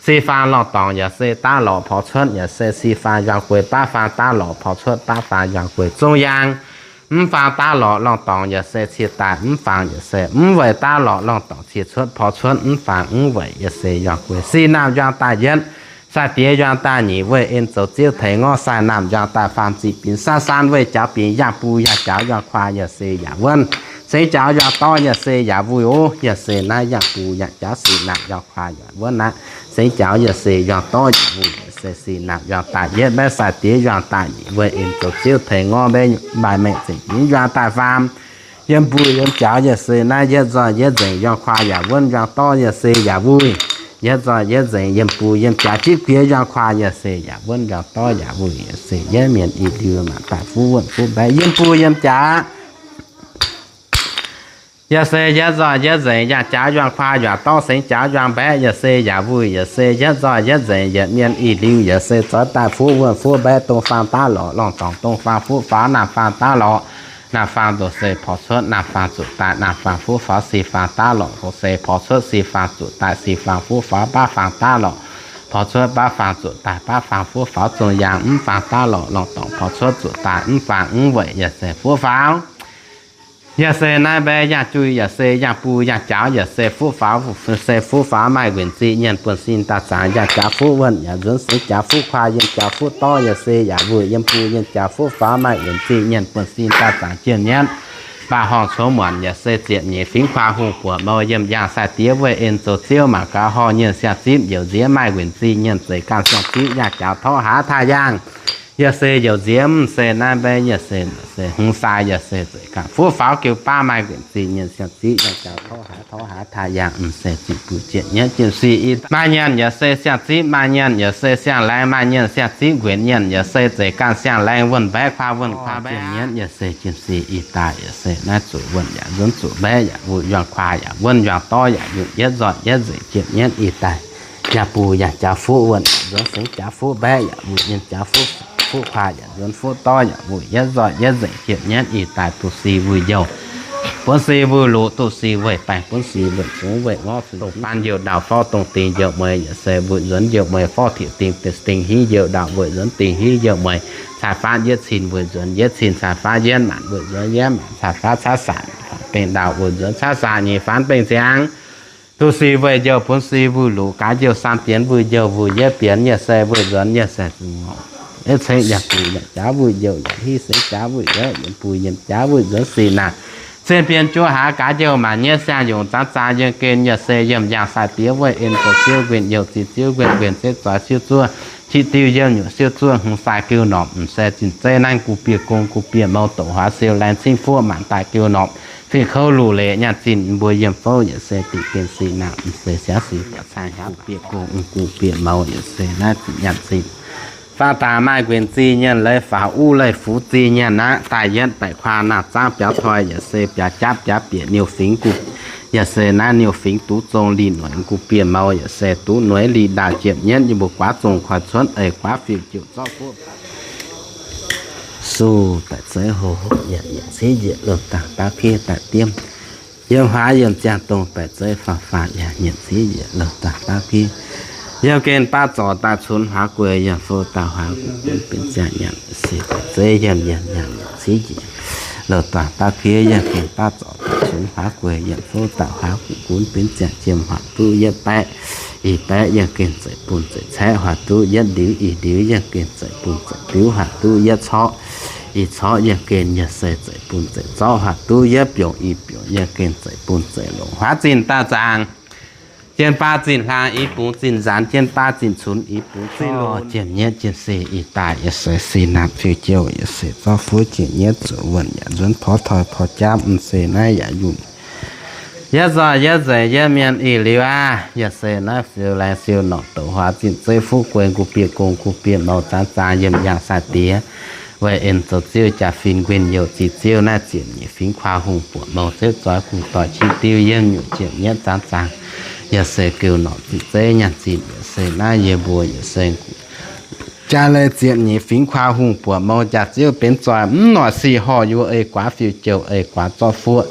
Sic faang lorngh dorngx yaac se daav lorqc porv cuotv yaac se sic faang yuang guei, baav faang daav lorqc porv cuotv baav faang yuang guei. Zong yaangh mv faang daav lorqc lorngh dorngx yaac se cie daaih mv faang yaac se mv weic daav lorqc lorngh dorngx cie cuotv porv cuotv mv faang mv weic yaac se yuang guei. Sic naamh yuang daaih yietv, sai-diex yuang daaih nyic, weih en zoux ziouv tengx ngorv sai naamh yuang daaih faam ziqc binc, saan saan weih jaux binc yangh buo yangh jaux yuang kuaax yaac se yaac wuonv, sengx jaux yuang dorv yaac se yaac wuic o, yaac se naaiv yangh buo yangh jaux sic naamh yuang kuaax yaac wuonv aqv. Sengx jaux yaac se yuang dorv yaac wuic yaac se sic naamh yuang daaih yietv, mbaeqv sai-diex yuang daaih nyic, weih en zoux ziouv tengx ngorv mbaeqv maaih mengh zengc binc yuang daaih faam Yiem buoz yiem jaax yaac se naaiv yietv nzoih yietv nzengc, yuang kuaah yaac wuonv, yuang dorv yaac se yaac wuih. Yietv nzoih yietv nzengc, yiem buoz yiem jaax, jitv guiex yuang kuaah yaac se yaac wuonv, yuang dorv yaac wuih, yaac se yietv mienh ih liuz mangc daaih fuqv wuonh fuqv mbaeqv yiem buoz yiem jaax. Yaac se yietv nzoih yietv nzengc, yangh jaax yuang kuaah, yuang dorv sengx jaax yuang mbaeqv, yaac se yaac wuih, yaac se yietv nzoih yietv nzengc, yietc mienh ih liuz yaac se zoix daaih fuqv wuonh fuqv mbaeqv, dongh faang daav lorqc, lorngh dorngc dongh faang fuqv faaux, naamh faang daav lorqc, naamh faang ndoh se porv cuotv, naamh faang zuqc daaih, naamh faang fuqv faaux, se faang daav lorqc, ndoh se porv cuotv, se faang zuqc daaih, se faang fuqv faaux, baav faang daav lorqc, porv cuotv, baav faang zuqc daaih, baav faang fuqv faaux, zong yaangh mv faang daav lorqc, lorngh dorngc porv cuotv zuqc daaih, mv faang mv weic, yaac se fuqv faaux. Yaac se naaiv mbaeqv yangh juih, yaac se yangh buoz yangh jaax, yaac se fuqv faaux, se fuqv faaux maaih wuonc zih nyienc buonc sin daaih zaangc, yangh jaax fuqv wuonh yaac nzuonx, sengx jaax fuqv kuaah, yiem jaax fuqv dorv, yaac se yaac wuih, yiem buoz yiem jaax fuqv faaux maaih wuonc zih nyienc buonc sin daaih zaangc, jiem nyienv baac horngh congx muonc, yaac se ziepc nyeic fingx kuaah hungh buoqc mou, yiem yangh sai-diex weih en zoux ziouv, mangc gaax horh nyienc siang-zipv, njoux nziex maaih wuonc zih nyienc, zeiz ganh siang-zipv, yangh jaax torv haaix taaih yaangh. Yaac se njoux nziex mv se naaiv mbaeqv, yaac se hmz sai, yaac se zeiz ganh fuqv faaux geu baav maaih wuonc zih nyienc siang-zipv, yangh jaax torv haaix torv haaix taaih yaangh, mv se ziqc buoz ziepc nyeiv jiem sic i maaih nyienc, yaac se siang-zipv maaih nyienc, yaac se siang-laengz maaih nyienc, siang-zipv nquenc nyienc, yaac se zeiz ganh siang-laengz wuonh mbaeqv kuaah, wuonh kuaah mbaeqv jiem nyienv, yaac se jiem sic i daaih, yaac se naaiv zuqc wuonh yaac nzuonx, zuqc mbaeqv yaac wuih, yuang kuaah yaac wuonv, yuang dorv yaac nyungc, yietv nzoih yietv nzengc, jiem nyienv i daaih. Yangh buoz yangh jaax fuqv wuonh, nzuonx sengx jaax fuqv mbaeqv yaac wuih, yiem jaax fuqv, fuqv kuaah yaac nzuonx, fuqv dorv yaac wuih, yietv nzoih yietv nzengc, jiem nyienv i daaih, duqv si wuih njouh, buonv si wuih luqc, duqv si weih baengh, buonv si weih zungx weih ngorv, dongh baan youh ndau forv dongh dingh youh mueiz, yaac se weic nzuonx youh mueiz forv tieqc dingh, dingh hingv youh ndau weic nzuonx dingh hingv youh mueiz, cai faatv yietv cin weic nzuonx yietv cin, cai faatv yietv maanc weic nzuonx yietv maanc, cai faatv caaiv saanc faanx bengh ndau weic nzuonx caaiv saanc nyeic faanx bengh ziangx. Duqv si weih njouh, buonv si wuih luqc, gaax njouh saam bienx, wuih njouh wuih yietv bienx, yaac se weic nzuonx yaac se zungv ngorc, yietv ceng yaac buc yaac jaav wuih njouh, yaac hiv sengx jaav wuih njouh, yiem buo yiem jaav wuih nzuonx sin naaic. Cien bienx juov haaix gaax njouh maanc nyeiv siang-yungz zaangz zaangx yiem gen, yaac se yiem yangh sai-diex weih en zoux ziouv, nquenc youh ziqc ziouv, nquenc nquenc zeiv zoix siouv zuov, qiex diuh yiem nyungc siouv zuov, hmz sai geu norqc, mv se zinh zeiv naaiv, guv bieqc gong guv bieqc mou, doqc huaax siou laengz cingv fuqv maanc daaih geu norqc, fingx kouv luc leic nyaanh zinh mbuo yiem fouv, yaac se diqc gen sic naanc, mv se siav sic baac caangh hiaangx, guv bieqc gong guv bieqc mou, yaac se naaiv zinh nyaanh zinh. Faah daaih maaih nquenc zinh nyienc, leiz faaux uv leiz fuv zinh nyienc aqv. Daaih yietv baeqc kuaah naanc zaangv biaux toi, yaac se biaux japv biaux bieqc niuh fingx guv, yaac se naaiv niuh fingx duqv zong lih noic guv bieqc mou, yaac se duqv nueiv lih ndaauh, jiem nyienv yie mbuo guaav zong koi cuotv eix guaav fiuv jouh zorqv fuqv. Suv daic zeiv hlo, yaac yietc civ njiec loz-dangh baav kiev daaih diemv. Yiem huaav yiem ziangh dongh daic zeiv faam faam, yaac nyietc civ njiec loz-dangh baav kiev. Yiem gen baav zorc daaih cunx huaav gueix, yiem fou daaih huaav guv gunv benx ziangh nyanc, se daic zeiv yiem yiem nyanc nyietc civ njiec loz-dangh baav kiev. Yiem gen baav zorc daaih cunx huaav gueix, yiem fou daaih huaav guv gunv benx ziangh, jiem huaac duqv yietv baeqv, ih baeqv yiem gen zeix bun zeix caeqv, huaac duqv yietv ndiux, ih ndiux yiem gen zeix bun zeix biux, huaac duqv yietv corqv, ih corqv yiem gen yaac se zeix bun zeix zorqv, huaac duqv yietv biongc, ih biongc yiem gen zeix bun zeix longc. Huaav zinh daaih zaangc, jien baav zinh hlaang, i bungx zinh nzaanx, jien baav zinh cunx, i bungx zinh longx, jiem nyietv jien se ih daaih, yaac se sin naamh fiuv jouh, yaac se zorqv fuqv jiem nyietv zuqc wuonh yaac nzuonx porv toi porv japv, mv se naaiv yaac yungh. Yietv nzoih yietv nzengc yietv mienh ih liuz aqv. Yaac se naaiv siou laengz siou norqc, doqc huaax zinh zeiv fuqv guei, guv bieqc gong guv bieqc mou, zaangz zaangx yiem yangh sai-diex, weih en zoux ziouv, jaa-fin nquin youh ziqc ziouv, naaiv ziepc nyeic fingx kuaah hungh buoqc mou, ziouv zoix gux doic qiex diuv yiem nyungc, ziepc nyietv zaangz zaangx. Yaac se geu norqc zinh zeiv nyaanh zinh, yaac se naaiv yie mbuo yaac se jaa lai ziepc nyeic fingx kuaah hungh buoqc mou, jaa-ziouv benx zoih mv noic sic horh, yaac ei guaav fiuv jouh, ei guaav zorqv fuqv.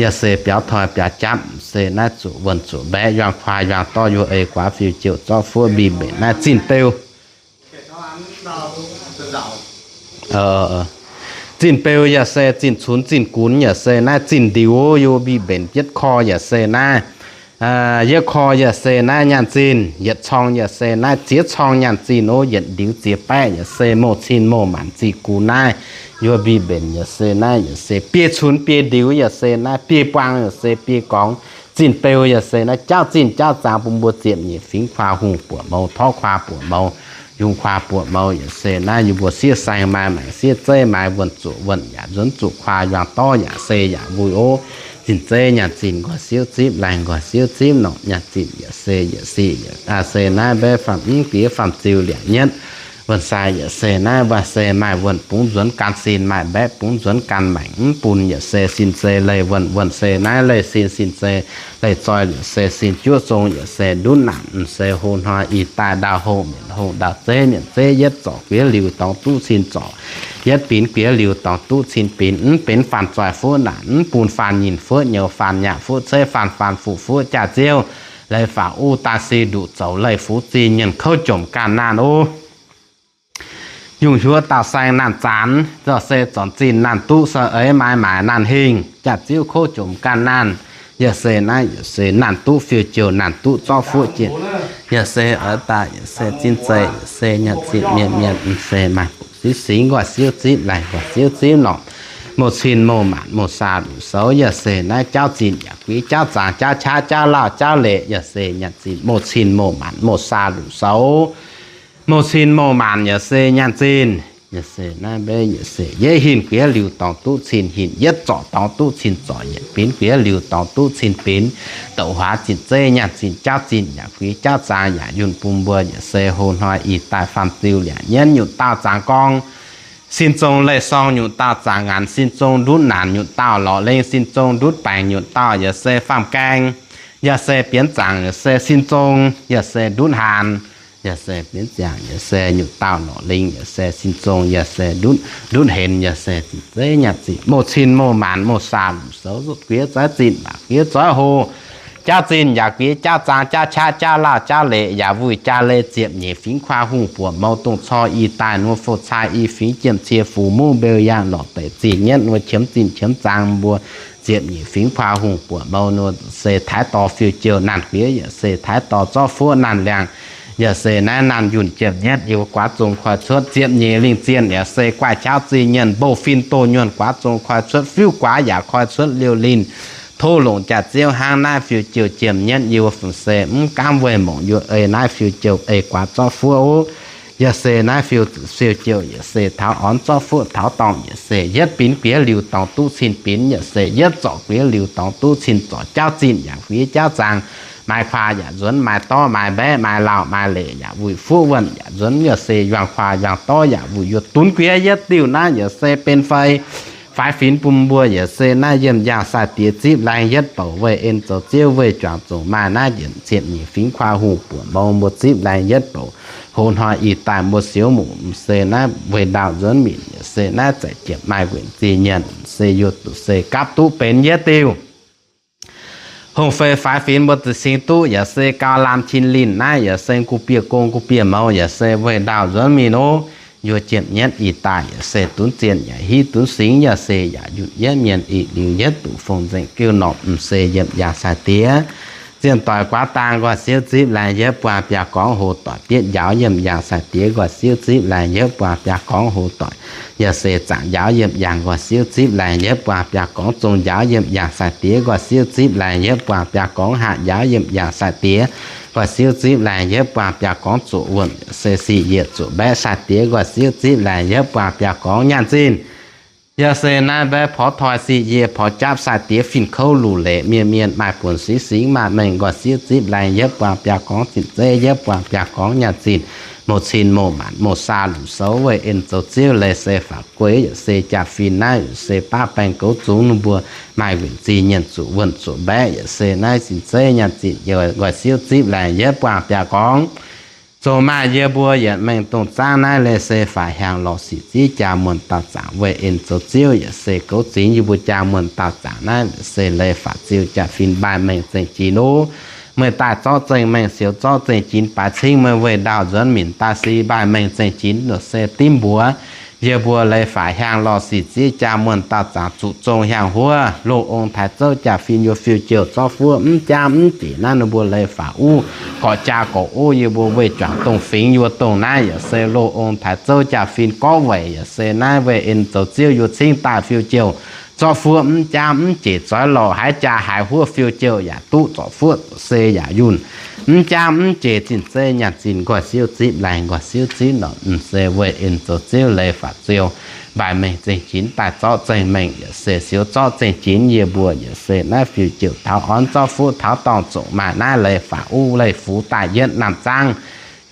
Yaac se biaux toi biaux japv, se naaiv zuqc wuonh zuqc mbaeqv, yuang kuaah yuang dorv, yaac ei guaav fiuv jouh zorqv fuqv, mbic mbenc naaiv zinh beu. Zinh beu yaac se zinh cunx zinh gunx, yaac se naaiv zinh ndiux, yaac mbic mbenc yietv korv, yaac se naaiv yietv korv yaac se naaiv nyaanh zinh, yietc corng yaac se naaiv ziex corng nyaanh zinh, yietc ndiux ziex baeqv yaac se mouh cin mouh maanc zinh gunx naaiv. Yaac mbic mbenc yaac se naaiv, yaac se biei cunx biei ndiux, yaac se naaiv biei buang, yaac se biei gorngx. Zinh beu yaac se naaiv jauv zinh jauv zaangx bun mbuo ziepc nyeic fingx kuaah hungh buoqc mou, torv kuaah buoqc mou, yungz kuaah buoqc mouz yaac se naaiv yie mbuo sieqv saeng maaih maengc sieqv zeiv maaih wuonh zuqc wuonh yaac nzuonx zuqc kuaah yuangx dorv yaac se yaac wuic ov. Zinh zeiv nyaanh zinh nqoi siouv zipv laengh nqoi siouv zipv norqc nyaanh zinh yaac se yietc sic se naaiv mbaeqv faam mv diex faam ziux liangc nyetv. Wuonh sai yaac se naaiv waac se maaih wuonh bungx nzuonx gan sin maaih mbaeqv bungx nzuonx gan maengc mv bun yaac se sin se leih wuonh wuonh se naaiv leih sin sin se leih zoi yaac se sin juov zong yaac se ndutv naanc se hlo hnoi ih daaih ndau hlo mietc hlo ndau zeiv mietc zeiv yietv zorc guiex liuz dorngx duqv cin zorc, yietv binx guiex liuz dorngx duqv cin binx mv benx faan zoih fuqv naanc mv bun faan nyinh fuqv nyouz faan nyaah fuqv ceiv faan faan fuqv fuqv jaax-ziouv. Leiz faaux uv daaih si nduqc zoux leih fuv zinh nyienh kouv jomc ganh naanh ov. Yungh hiuv dauh saeng naanh zanc, zorc se zornc zinh naanh duqv se eix maaiz maaic naanh hingh, jaax-ziouv kouv jomc ganh naanh. Yaac se naaiv yaac se naanh duqv fiuv-jouh naanh duqv zorqv fuqv jienh. Yaac se oix daaih yaac se zinh zeiz yaac se nyaanh zinh mienh mienh se maaih buoqc singx singx nqoi siouv zipv laengh nqoi siouv zipv norqc, mouh cin mouh maanc mouh saa luc soux. Yaac se naaiv jauv zinh yaac guix jauv zaang jauv qaqv jauv lauh jauv leqc. Yaac se nyaanh zinh mouh cin mouh maanc mouh saa luc soux, mouh cin mouh maanc yaac se nyaanh zinh. Yaac se naaiv mbaeqv yaac se yietv hinc guiex liuz dorngx duqv cin hinc, yietv zorc dorngx duqv cin zorc, yietv binx guiex liuz dorngx duqv cin binx. Douc huaax zinh zeiv nyaanh zinh jauv zinh yaac guix jauv zaang yaac yunh bun mbuo yaac se hlo hnoi ih daaih faam ziux liangc nyetv nyutc dauh zaangc gorngv sin zong leih sorng nyutc dauh zaangc ngaanc sin zong ndutv naanc nyutc dauh lorqc lengh sin zong ndutv baengc nyutc dauh yaac se faam gaeng. Yaac se bienx zaangc yaac se sin zong yaac se ndutv haanz. Yaac se bienx ziangc yaac se nyutc dauh lorqc lengh yaac se sin zong yaac se ndutv, ndutv henx yaac se zinh zeiv nyaanh zinh mouh cin mouh maanc mouh saa luc soux guiex zoiv zinh waac guiex zoiv hlo. Jauv zinh yaac guiex jauv zaang jauv qaqv jauv lauh jauv leqc yaac wuic jaax leiz ziepc nyeic fingx kuaah hungh buoqc mouz dongh cor i daaih nor fouh cai i fingx jiem cie fuc muv mbeu yaangh lorqc deic zinh nyetv nor qiemx zinh qiemx zaang mbuo ziepc nyeic fingx kuaah hungh buoqc mouz nor se taaix dorh fiuv-jouh naanh guiex yaac se taaix dorh zorqv fuqv naanh liangh. Yaac se naaiv naanh yunh jiem nyetv yie guaav zong koi cuotv ziepc nyeic lingh zienh yaac se guaix qaqv zinh nyienh mbouh fin doh nyuonh guaav zong koi cuotv fiuv guaav yaac koi cuotv liouh linh. Tov longc jaax-ziouv hnangv naaiv fiuv-jouh jiem nyetv yie fungc se mv gaamv weih mongc yie ei naaiv fiuv-jouh ei guaav zorqv fuqv ov. Yaac se naaiv fiuv, fiuv-jouh yaac se taux orn zorqv fuqv taux dorngh yaac se yietv binx guiex liuz dorngx duqv cin binx yaac se yietv zorc guiex liuz dorngx duqv cin zorc jauv zinh yaac guix jauv zaang. Maaih kuaah yaac nzuonx, maaih dorv maaih mbaeqv, maaih lauh maaih leic yaac wuic fuqv wuonh yaac nzuonx yaac se yuang kuaah yuang dorv yaac wuic yuoqc dunx guiex yietv diuh naaiv yaac se benx fei faix finx bun mbuo yaac se naaiv yiem yaangh sai-diex zipv laengh yietv bouc weih en zoux ziouv weih juangc zongc maaih naaiv yietc ziepc nyeic fingx kuaah hungh buoqc mouz mbuo zipv laengh yietv bouc. Hoz hnoi ih daaih mbuo siouv muc se naaiv weih ndaauh nzuonx minc yaac se naaiv zaic jiepc maaih nquenc zinh nyienc se yie duqv se gapv duqv benx yietv diuh. Hungh fei faix finx mbuo za'cing duqv yaac se gau lamh cin linh naaiv yaac se guv bieh gong guv bieh mouz yaac se weih ndaauh nzuonx mingh nor, yie jiem nyetv ih daaih yaac se dunv zienh yaac hiuv dunv singx yaac se yaac yutc yietv mienh ih liuz yietv duqv fong nzengc geuv norm m'seix yiem yaangh sai-diex. Zienh doic guaav dang nqoi siouv zipv laengh yietv buangh biaa gorngv hoz doic bietv njaaux yiem yaangh sai-diex nqoi siouv zipv laengh yietv buangh biaa gorngv hoz doic yaac se zaangc njaaux yiem yaangh nqoi siouv zipv laengh yietv buangh biaa gorngv zong njaaux yiem yaangh sai-diex nqoi siouv zipv laengh yietv buangh biaa gorngv haav njaaux yiem yaangh sai-diex nqoi siouv zipv laengh yietv buangh biaa gorngv zoqc wuonh se sic yiec zoqc mbaeqv sai-diex nqoi siouv zipv laengh yietv buangh biaa gorngv nyaanh zinh. Yaac se naaiv mbaeqv porv toi sic yiec porv japv sai-diex fin-kouv luc leic mienh mienh maaih buonc singx singx maaih mengh nqoi siouv zipv laengh yietv buangh biaa gorngv zinh zeiv yietv buangh biaa gorngv nyaanh zinh. Mouh cin mouh maanc mouh saa luc soux weih en zoux ziouv leiz se faaux gueix yaac se jaa-fin naaiv yaac se baav baengh goux zungx ninh mbuo maaih nquenc zinh nyienc zoqc wuonh zoqc mbaeqv yaac se naaiv zinh zeiv nyaanh zinh nqoi siouv zipv laengh yietv buangh biaa gorngv. Zoux maaih yie mbuo yietc mengh dongh zaangv naaiv leiz se faaux hiaangx lorz sic ziev jaa muonh dauh zaangc weih en zoux ziouv yaac se goux zingx yie mbuo jaa muonh dauh zaangc naaiv se leiz faaux ziux jaa-fin mbaih mengh zengc jin ov. Meih daaih zorqv zengc mengh siou zorqv zengc jin baaix cingv meih weih ndaauh nzuonx minc daaih si mbaih mengh zengc jin se dimv mbuox. Yie mbuo leiz faaux hiaangx lorz sic ziev jaa muonh dauh zaangc zuqc zong hiaangx huov loz ong taaix zouv jaa-fin yie fiuv-jouh zorqv fuov mv jaav mv diqc naaiv ninh mbuo leiz faaux uv gorqv jaa gorqv ov yie mbuo weih juangc dongh fingx yie dongh naaiv yaac se loz ong taaix zouv jaa-fin gorqv weic yaac se naaiv weih en zoux ziouv yie cingv daaih fiuv-jouh zorqv fuoqv mv jaamv mv jeic zoix lorh haaix jaa haaix huov fiou jouh yaac duqv zorqv fuoqv se yaac yunh. Mv jaamv mv jeic zinh zeiv nyaanh zinh nqoi siouv zipv laengz nqoi siouv zipv norqc m'se weih en zoux ziouv leiz faatv ziouv. Mbaih mengh zengx jinx daaih zorqv zengh mengh yaac se siouv zorqv zengh jinx yie mbuo yaac se naaiv fiou jouh taux orn zorqv fuoqv taux dorngh zoqc maaih naaiv leiz faatv uv leiz fux daaih yietv naamh zaangv.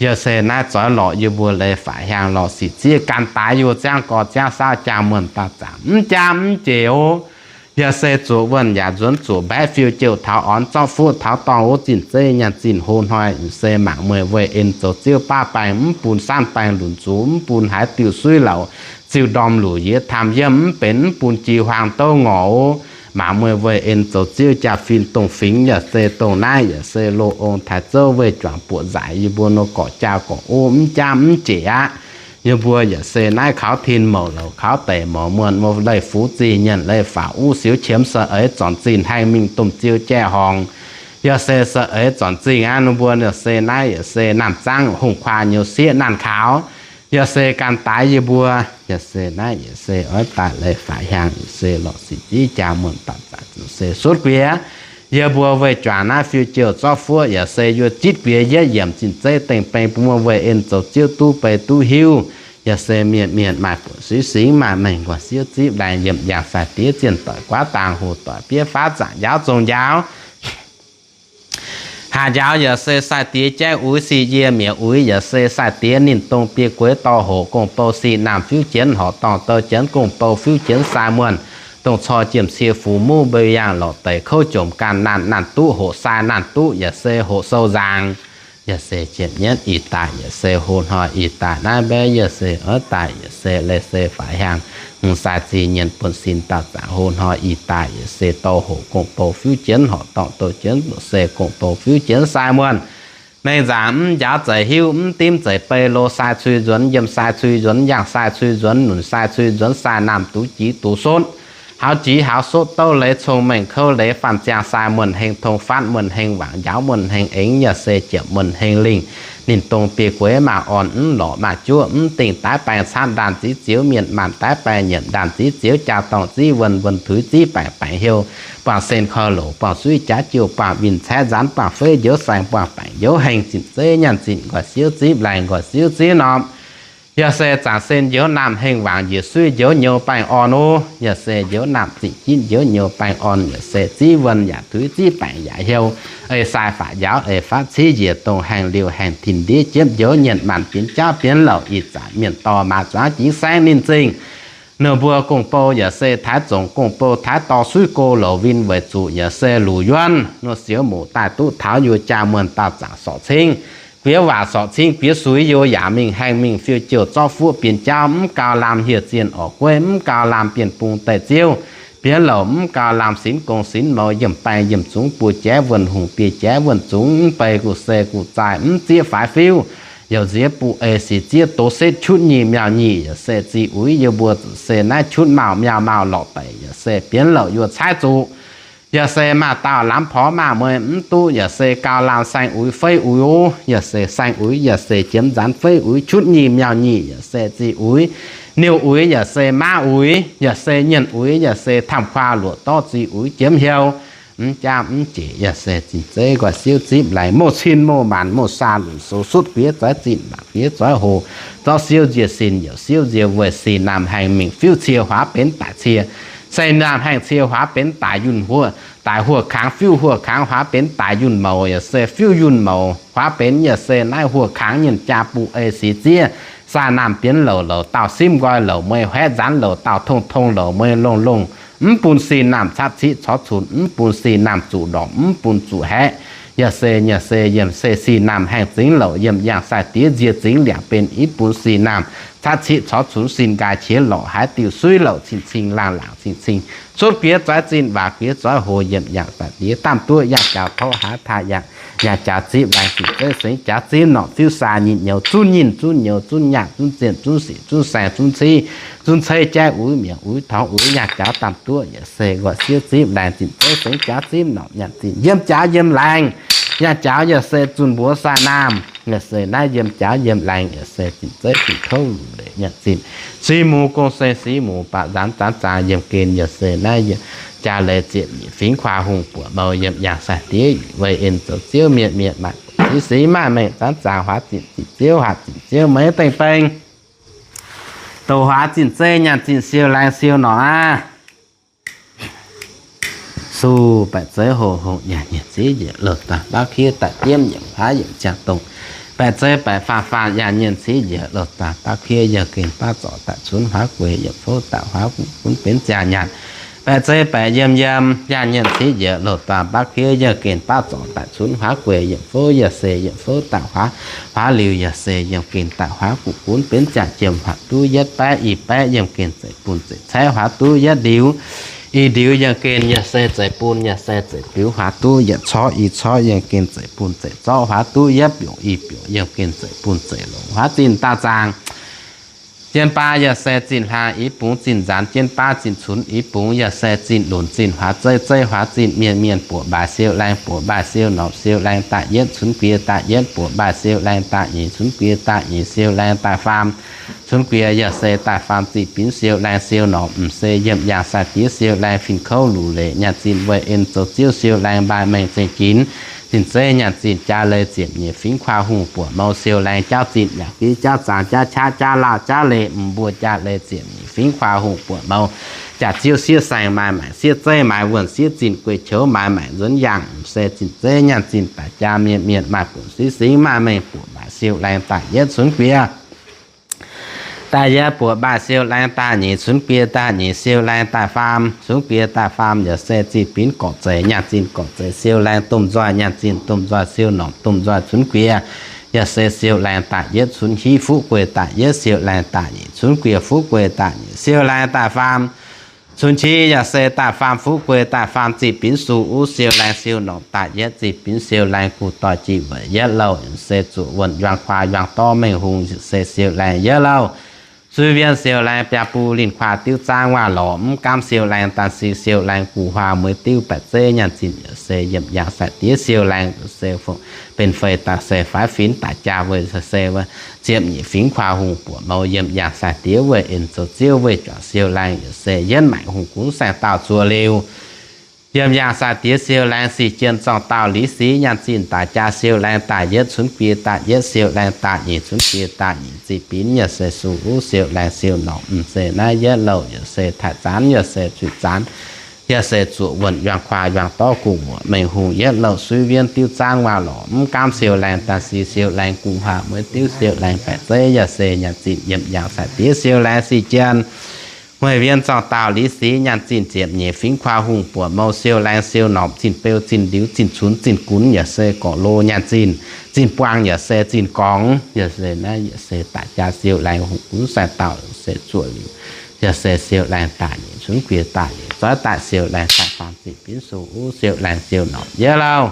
Yaac se naaiv zoix lorh yie mbuo leiz faatv hiaangx lorh sic ziev gan daaix yie mbuo ziangv gorx ziangv saauv jaang muonh dauh zaangc mv jaamv mv jeic oc. Yaac se zuoqc wuonh yaac nzuonx zuoqc mbaeqv fiou jouh taux orn zorqv fuoqv taux dorngh wuov zinh zeiv nyaanh zinh hlo hnoi se mangc mueiz weih en zoux ziouv baav baengh mv bun sanv baengh lunc zux mv bun haaix diuh suiv lauz ziuh ndorm luc yiex taamh yiem mv benx mv bun jih huaang douv ngorc oc. Mangc mueiz weih en zoux ziouv jaa-fin dongh fingx yaac se dongh naaiv yaac se loz ong taaix zouv weih juangc buoqc nzaic yie mbuo nor gorqv jaa gorqv ov mv jaamv mv jeic aqv. Yie mbuo yaac se naaiv kaux tin mouc louc kaux deic mouc muonh mbuo leiz fuv zih nyienh leiz faatv uv siouv qiemx saeng-eix zornc zinh haengh mingh domh ziou jai-horngc. Yaac se saeng-eix zornc zinh aqv. Ninh mbuo yaac se naaiv yaac se naamh zaangv hungh kuaah nyouz sieqv naanh kaux. Yaac se gan daaix yie mbuo, yaac se naaiv yaac se oix daaih leiz faatv hiaangx yaac se lorh sic ziev jaa muonh dauh zaangc zuqc se sutv guiex. Yie mbuo weih juangc naaiv fiou jouh zorqv fuoqv yaac se yie mbuo zitv guiex yietv yiemc zinh zeiv dengh beng bun muonh weih en zoux ziouv duqv bei duqv hiuv. Yaac se mienh mienh maaih buonc suiv singx maaih mengh nqoi siouv zipv laengz yiemc yangh sai-diex zienh doic guaav dangh hoc doic biev faatv zaangc njaaux zong njaaux. Haac njaaux yaac se sai-diex jaiv uix sic yie mi'aqv uix yaac se sai-diex ninh dongh biei gueix dorh hoqc gong-bou sic naamh fiuv jienv horqc dorngh douh jienv gong-bou fiuv jienv sai muonh. Dongh cor jiem cie fuc muv mbeu yangh lorqc deix kouv jomc ganh naanh naanh duqv hoqc sai naanh duqv yaac se hoqc sou nzaangc. Yaac se jiem nyienv ih daaih yaac se hlo hnoi ih daaih naaiv mbaeqv yaac se oix daaih yaac se leiz se faatv hiaangx hmz sai zih nyienh buonv sin dauh zaangc hlo hnoi ih daaih yaac se dorh hoqc gong-bou fiuv jienv horqc dorngh douh jienv se gong-bou fiuv jienv sai muonh. Mengh nzaangc mv njaaux zeix hiuv mv dimv zeix bei lo sai cui nzuonx yiem sai cui nzuonx yangh sai cui nzuonx nunc sai cui nzuonx sai naamh duqv jiex duqv sotv. Haux jiex haux sotv douv leiz cong-mengh kouv leiz faanh ziangh sai muonh heng tong fatv muonh heng wangc njaaux muonh heng eng yaac se jiepc muonh heng lingh. Ninh dongh biei gueix maaih orn mv lorqc maaih juoqv mv dingh daaih baengh caanv ndaanh ziex zioux mienh maanc daaih baengh nyiemc ndaanh ziex zioux jaa dorngh ziex wuonh wuonh tuix ziex baengc baengc heuc buangh sen koi loc buangh suiv jaax jouh buangh winh caeqv nzaanx buangh feiv njoux saeng buangh baengc njoux heng zinh zeiv nyaanh zinh nqoi siouv zipv laengz nqoi siouv zipv norm. Yaac se zaangc sen njoux naamh heng wangc njiec suiv njoux nyouz baengh orn oc. Yaac se njoux naamh zingh jitv njoux nyouz baengh orn yaac se ziex wuonh yaac tuix ziex baengc yaac heuc ei sai faatv njaaux ei fatv civ njiec dongh haengh liuh haengh tin ndiev jiepv njoux nyienc maanc bienx jauv bienx louc ih zanc mienh dorh maaz zuangx jingx saengv ninh zingh. Ninh mbuo gong-bou yaac se taaix zongc gong-bou taaix dorh suiv go louc win weic zuqc yaac se luc yuonv nor sioux muc daaih duqv taux yie jaa muonh dauh zaangc sorc cingv. Guiex waac sorc cingv guiex suix yie yaac mingh haengh mingh fiou jouh zorqv fuoqv bienh jauv mv gau lamh hieh zienh orqc gueiv mv gau lamh bienh bung deic ziouv bienx louc mv gau lamh sinx gong sinx mouz yiemh baengh yiemh zungx buo jaiv wuonh hungh biei jaiv wuonh zungx mv bei guv se guv zaaih mv zieqv faix fiuv. Youc nziex buv ei sic zieqv doz setv qutv nyic miauh nyic yaac se zih uix yie mbuo zuqc se naaiv qutv mauh miauh mauh lorqc deic yaac se bienx louc yie caaiv zuqc. Yaac se maaih dauh lamz porv maaih mueiz mv duqv yaac se gauh lamh saeng uix feiv uix oc. Yaac se saeng uix yaac se jiemx nzaanx feiv uix qutv nyic miauh nyic yaac se zih uix. Niuh uix yaac se maiv uix yaac se nyienh uix yaac se tamh kuaah luoqc dorv zih uix jiemx heuc. Mv jaav mv jeic yaac se zinh zeiv nqoi siouv zipv laengz mouh cin mouh maanc mouh saa lunc sou sutv guiex zoix zinh mangc guiex zoix hoc zorqv siouv nzie sin youc siouv nzie weic sin naamh haengh mingh fiuv cie huaav benx daic cie. Se naamh haengh cie huaav benx daic yunh huoqv, daic huoqv kangx fiuv huoqv kangx huaav benx daic yunh mouz yaac se fiuv yunh mouz huaav benx yaac se naaiv huoqv kangx nyienh jaa buv ei sic zieqv. Sai naamh bienx louc louc dauh simv nqoi louc mueiz haeqv nzaanx louc dauh tong tong louc mueiz longh longh. Mv bun sin naamh catv ciqv corc cunx, mv bun sin naamh zuqc ndorpc, mv bun zuqc haeqv. Yaac se, yaac se, yiem se sin naamh haengh zingx louc yiem yangh sai diex nzie zingx liangc benx, mv bun sin naamh catv ciqv corc cunx sin nqaai qiex lorqc haaix diuh suiv louc cing-cing laangh laangc cing-cing. Cutv guiex zoix zinh, waac guiex zoix hoc, yiem yangh sai diex daamh duqv yangh jaux tov haaix taaih yangh, yangh jaux zipv laengz zinh zeiv sengx jaax zipv norqc fiuv sai nyinh nyouz zunv nyinh zunv nyouz zunv nyaanh zunv zienh zunv sic zunv saeng zunv civ zunv ceiv jaiv uix mi'aqv uix torngx uix yangh jaux daamh duqv yaac se nqoi siouv zipv laengz zinh zeiv sengx jaax zipv norqc nyaanh zinh yiem jaax yiem laengz, yangh jaux yaac se zunh mbuox sai naamh yaac se naaiv yiem jaauv yiem laengz, yaac se zinh zeiv zinh kouv luc leic nyanc zinh. Sic muc gong-seix sic muc baac nzaanx zaanv zaangc yiem gen, yaac se naaiv yiem jaa leiz ziepc nyeic fingx kuaa hungh buoqc mou yiem yangh sai-diex weic en zoux ziouv mienh mienh maaih sic sic maaih mengh zaanv zaangc huaax zinh zinh ziouv huaax zinh ziouv meix dengh beng. Douc huaax zinh zeiv nyanc zinh siou laengz siou norqc aqv. Suv baeqc zeiv hoh hongh yaac nyienc civ njiec louh daaih baav kiev daaih diemv yiemc hlaav yiemc ziangh dongh. Baeqc zeiv baeqc faam faam yaac nyienc civ njiec louh daaih baav kiev yiem gen baav zorc daaih cunv huaav gueix yiemc fouv daaih huaav gunv benx ziangh nyaanh. Baeqc zeiv baeqc yiem yiem yaac nyienc civ njiec louh daaih baav kiev yiem gen baav zorc daaih cunv huaav gueix yiemc fouv yaac se yiemc fouv daaih huaav, huaav liuz yaac se yiem gen daaih huaav gunv benx ziangh jiem huaac duqv yietv baeqv i baeqv yiem gen zeic bun zeic caeqv huaav duqv yietv ndiux i ndiux yiem gen yaac se zeic bun yaac se zeic biux huaav duqv yietv corc i corc yiem gen zeic bun zeic zorqv huaav duqv yietv biongc i biongc yiem gen zeic bun zeic longc huaav zinh daaih zaangc. Jienv baav yaac se zinh hlaang i bungx zinh nzaanx, jienv baav zinh cunx i bungx yaac se zinh lunc zinh huaav zeiv zeiv huaav zinh mienh mienh buoqc mbaaix siou laengh buoqc mbaaix siou norqc siou laengh daaih yietv cunx guie daaih yietv buoqc mbaaix siou laengh daaih nyeic cunx guie daaih nyeic siou laengh daaih faam cunx guie yaac se daaih faam zinh binv siou laengh siou norqc m'se yiem yangh sai-diex siou laengh fin-kouv luc leic nyanc zinh weic en zoux ziouv siou laengh maaih mengh zengc ginx zinh zeiv nyanc zinh jaa leiz ziepc nyeic fingx kuaa hungh buoqc mou siou laengh jaauv zinh yaac giv jaauv zaangc jaauv qaqv jaauv laauh jaauv leiz m'mbuo jaa leiz ziepc nyeic fingx kuaa hungh buoqc mou jaax ziouv siev saeng maaih maengc siev zeiv maaih wuonh siev zinh gueic qouv maaih maengc nzuonx yangh m'se zinh zeiv nyanc zinh daaih jaa mienh mienh maaih buonc siv singx maaih mengh buoqc mbaaix siou laengh daaih yietv cunx guie daaih yietv buoqc mbaaih siou laengh daaih nyeic cunx guie daaih nyeic siou laengh daaih faam cunx guie daaih faam yaac se zinh binv gorqv zeic nyanc zinh gorqv zeic siou laengh domh nzoih nyanc zinh domh nzoih siou norqc domh nzoih cunx guie yaac se siou laengh daaih yietv cunx hiv fuqv guei daaih yietv siou laengh daaih nyeic cunx guie fuqv guei daaih nyeic siou laengh daaih faam cunx qiex yaac se daaih faam fuqv guei daaih faam zinh binv suv uv siou laengh siou norqc daaih yietv zinh binv siou laengh guv doix jiex weic yietv louh yaac se zuoqc wuonh yuang kuaa yuang dorv mengh hungh yaac se siou laengh yietv louh suiv wien siou laengh biaa bun linh kuaa diuv zaangv waac lorz mv gaamv siou laengh daan si siou laengh guv huaang mueiz diuv baeqc zeiv nyanc zinh yaac se yiem yangh sai-diex siou laengh yaac se fongc benx feix daaih se faix finx daaih jaa weic se ziepc nyeic fingx kuaa hungh buoqc mou yiem yangh sai-diex weic en zoux ziouv weic juangc siou laengh yaac se yietv maengc hungh gunv saeng-daauh zuoqc liuz yiem yangh sai-diex siou laengh sic jien zorng daauh liz sic nyanc zinh daaih jaa siou laengh daaih yietv cunx guie daaih yietv siou laengh daaih nyeic cunx guie daaih nyeic zinh binv yaac se suv uv siou laengh siou norqc m'se naaiv yietv louh yaac se taaih zaanv yaac se zuiz zaanv yaac se zuoqc wuonh yuang kuaa yuang dorv guv muoc mengh hungh yietv louh suiv wien diuv zaangv waac lorz mv gaamv siou laengh daan si siou laengh guv huaang mueiz diuv siou laengh baeqc zeiv yaac se nyanc zinh yiem yangh sai-diex siou laengh sic jien Mueiz wien zorng daauh liz sic nyanc zinh ziepc nyeic fingx kuaa hungh buoqc mou siou laengh siou norqc zinh beu zinh ndiux zinh cunx zinh gunx yaac se gorqv-lo nyanc zinh, zinh buang yaac se zinh gorngx yaac se naaiv yaac se daaih jaa siou laengh hungh gunv saeng-daauh se zuoqc liuz yaac se siou laengh daaih nyeic cunx guie daaih yietv zoiv daaih siou laengh daaih faam zinh binv suv uv siou laengh siou norqc yietv louh.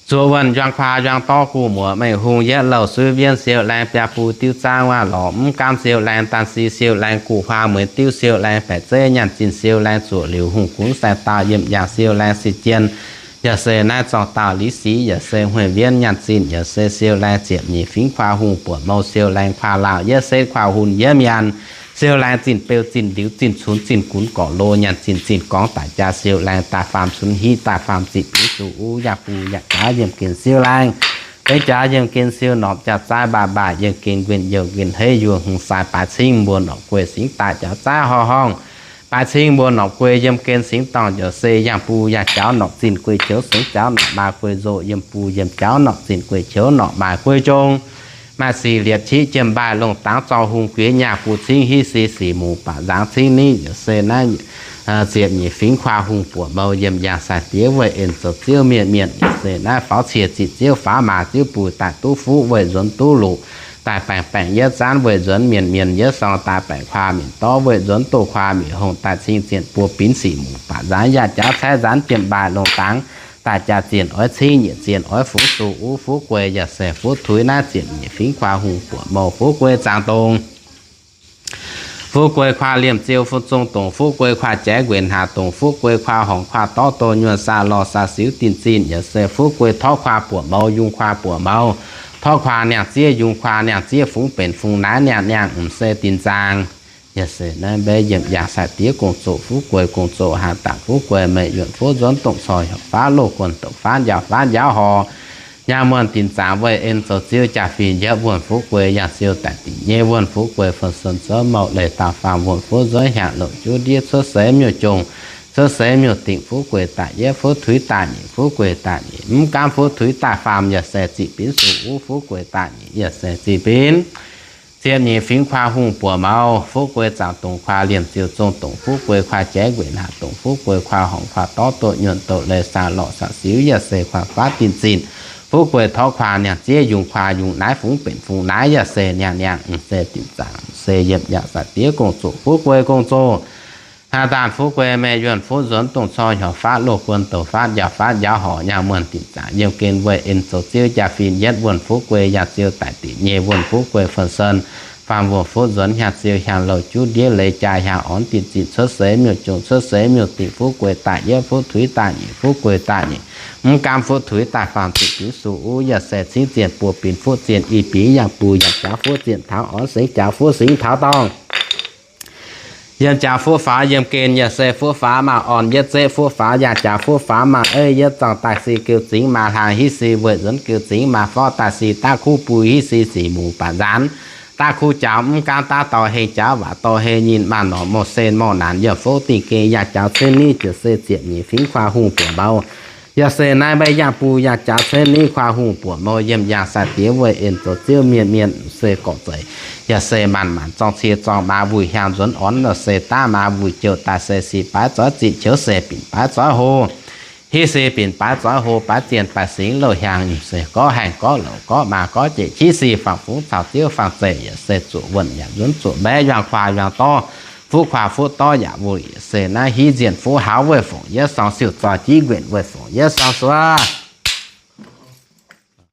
Zuoqc wuonh yuang kuaa yuang dorv guv muoc mengh hungh yietv louh suiv wien siou laengh biaa bun diuv zaangv waac lorz mv gaamv siou laengh daan si siou laengh guv huaang mueiz diuv siou laengh baeqc zeiv nyanc zinh siou laengh zuoqc liuz hungh gunv saeng-daauh yiem yangh siou laengh sic jien yaac se naaiv zorng daauh liz sic yaac se mueiz wien nyanc zinh yaac se siou laengh ziepc nyeic fingx kuaa hungh buoqc mou siou laengh kuaa laauh yietv setv kuaa hun yietv mienh siou laengh zinh beu zinh ndiux zinh cunx zinh gunx gorqv-lo nyanc zinh zinh gorngv daaih jaa siou laengh daaih faam cunx hiv daaih faam zinh binv suv uv yaac bun yaac jaav yiem gen siou laengh. Benx jaav yiem gen siou norqc jaav zaaiv mbaaih mbaaih yiem gen nquin youh nquin heiv yuoh hngongx sai baaix cingv mbuo norqc guei singx daaih jaav zaaiv horngh horngh. Baaix cingv mbuo norqc guei yiem gen singx dorngh yaac se yangh bun yaac jauv norqc zinh guei qouv singx jauv norqc maaih guei nzoh yiem bun yiem jauv norqc zinh guei qouv norqc maaih guei jong. Maaih sic liepc qiex jiem mbaaih longh dangx zorng hungh guiex nyaah bun cingv hiv si sic muc baac nzangx cingv niv yaac se naaiv ziepc nyeic fingx kuaa hungh buoqc mou yiem yangh sai-diex weih en zoux ziouv mienh mienh yaac se naaiv faaux cie ziqc ziouv faaux maaz ziouv buix daaih duqv fuqv weih nzuonx duqv luqc daaih baengc baengc yietv zaanv weih nzuonx mienh mienh yietv sorng daaih baengc kuaa mienh dorv weih nzuonx doh kuaa mienh hungh daaih cing zienh buo binv sic muc baac nzangx yaac jaav caaiv nzanv jiem mbaaih longh dangx daaih jaa zienh oix cingv nyiec zienh oix fungx suh uv fuqv guei yaac se fuqv tuix naaiv ziepc nyeic fingx kuaa hungh buoqc mou fuqv guei zaangc dongh Fuqv guei kuaa liemh ziou fu zong dongc, fuqv guei kuaa jaiv nquenc haac dongc, fuqv guei kuaa horngc kuaa dorv doh nyuonh saa lorh saa siux dinh zinh, yaac se fuqv guei torv kuaa buoqc mouz, yungz kuaa buoqc mouz, torv kuaa niangh ziev, yungz kuaa niangh ziev, fungx benx fungx naaiv niangh niangh, m'se dinh nzaang. Yaac se naaiv mbaeqv yiem yangh sai-diev gong-zoh, fuqv guei gong-zoh, haanz dangc fuqv guei, meih yuonh fuqv nzuonx dongh cor heuc faatv loh guon douc faatv njaaux faatv njaaux horc, nyaanh muonh dinc zaangc weih en zoux ziouv jaa-fin yietv wuonh fuqv guei, yangh ziouv daic dinc nyei wuonh fuqv guei, fun-son zouv mouh leih daauh faam wuonh fuqv nzuonx hiaangx louc juv ndiev cuotv seix miuc-jongh, cuotv seix miuc-dingc fuqv guei daaih yietv, fuqv tuix daaih nyeic, fuqv guei daaih nyeic, mv gaamv fuqv tuix daaih faam, yaac se ziqc binv suqv uv fuqv guei daaih nyeic, yaac se ziqc binv ziepc nyeic fingx kuaa hungh buoqc mouz, fuqv guei zaangc dongc kuaa liemh ziouc zong dongc, fuqv guei kuaa jaiv nquenc haac dongc, fuqv guei kuaa horngc kuaa dorv doh nyuonh doh leih saa lorh saa siux, yaac se kuaa faatv dinh zinh, fuqv guei torv kuaa niangh ziev, yungz kuaa yungz naaiv, fungx benx fungx naaiv, yaac se niangh niangh, m'se dinc zaangc, m'se yiem yangh sai-diev gong-zoh, fuqv guei gong-zoh. Haanz dangc fuqv guei, meih yuonh fuqv nzuonx dongh cor heuc faatv loh guon douc faatv njaaux faatv njaaux horc, nyaanh muonh dinc zaangc yiem gen weih en zoux ziouv jaa-fin yietv wuonh fuqv guei, yangh ziouv daic dinc nyei wuonh fuqv guei, fun-son faam wuonh fuqv nzuonx hiaangx ziouv hiaangx louc juv ndiev leiz jaa hiaangx orn dinh zinh cuotv seix miuc-jongh cuotv seix miuc-dingc fuqv guei daaih yietv, fuqv tuix daaih nyeic, fuqv guei daaih nyeic, mv gaamv fuqv tuix daaih faam ziqc binv suqv uv, yaac se cingv zienh buo binc fuqv zienh, i binc yangh buv yangh jaax fuqv zienh taux orn singx jaax fuqv singx taux dorngh yiem jaax fuqv faaux yiem gen, yaac se fuqv faaux maaih orn yietv zeqv, fuqv faaux yangh jaax fuqv faaux maaih eiv yietv zorngh, daaih si geu zingx maaih hlang, hitv si weic nzuonx geu zingx maaih forv, daaih si daav kuv bui, hitv si sic mungz baac nzaanx, daav kuv jaux mv gaamv daav dorh heng jaux waac dorh heng nyinh, maaih norqc mouh sen mouh naanc, yaac fouv dingh gengh yangh jaux cen niv, ziouc se ziepc nyeic fingx kuaa hungh buoqc mouz. Yaac se naaiv mbaeqv yangh bun yangh jaax cen niv kuaa hungh buoqc mouz, yiem yangh sai-diev weih en zoux ziouv mienh mienh, m'se gorqv-zeic. Yaac se maanc maanc zorng cie zorng maa wuic hiaangx nzuonx orn, yaac se daav maa wuic jouh daaih se sic baaix zoix ziqc, qouv se binc baaix zoix hlo. Hitv se binc baaix zoix hlo, baaix zienh baaix singx louh hiaangx, m'se gorqv haengh gorqv louc gorqv maa gorqv jeic, qiex si fangx fungx caux ziouv fangx zeic, yaac se zuoqc wuonh yaac nzuonx zuoqc mbaeqv, yuangh kuaa yuangh dorv, fuqv kuaa fuqv dorv yaac wuic, yaac se naaiv hitv nzienh fuqv hauv weih fongc yietv sorng, siouc zoih jiv nquenc weih fongc yietv sorng suov.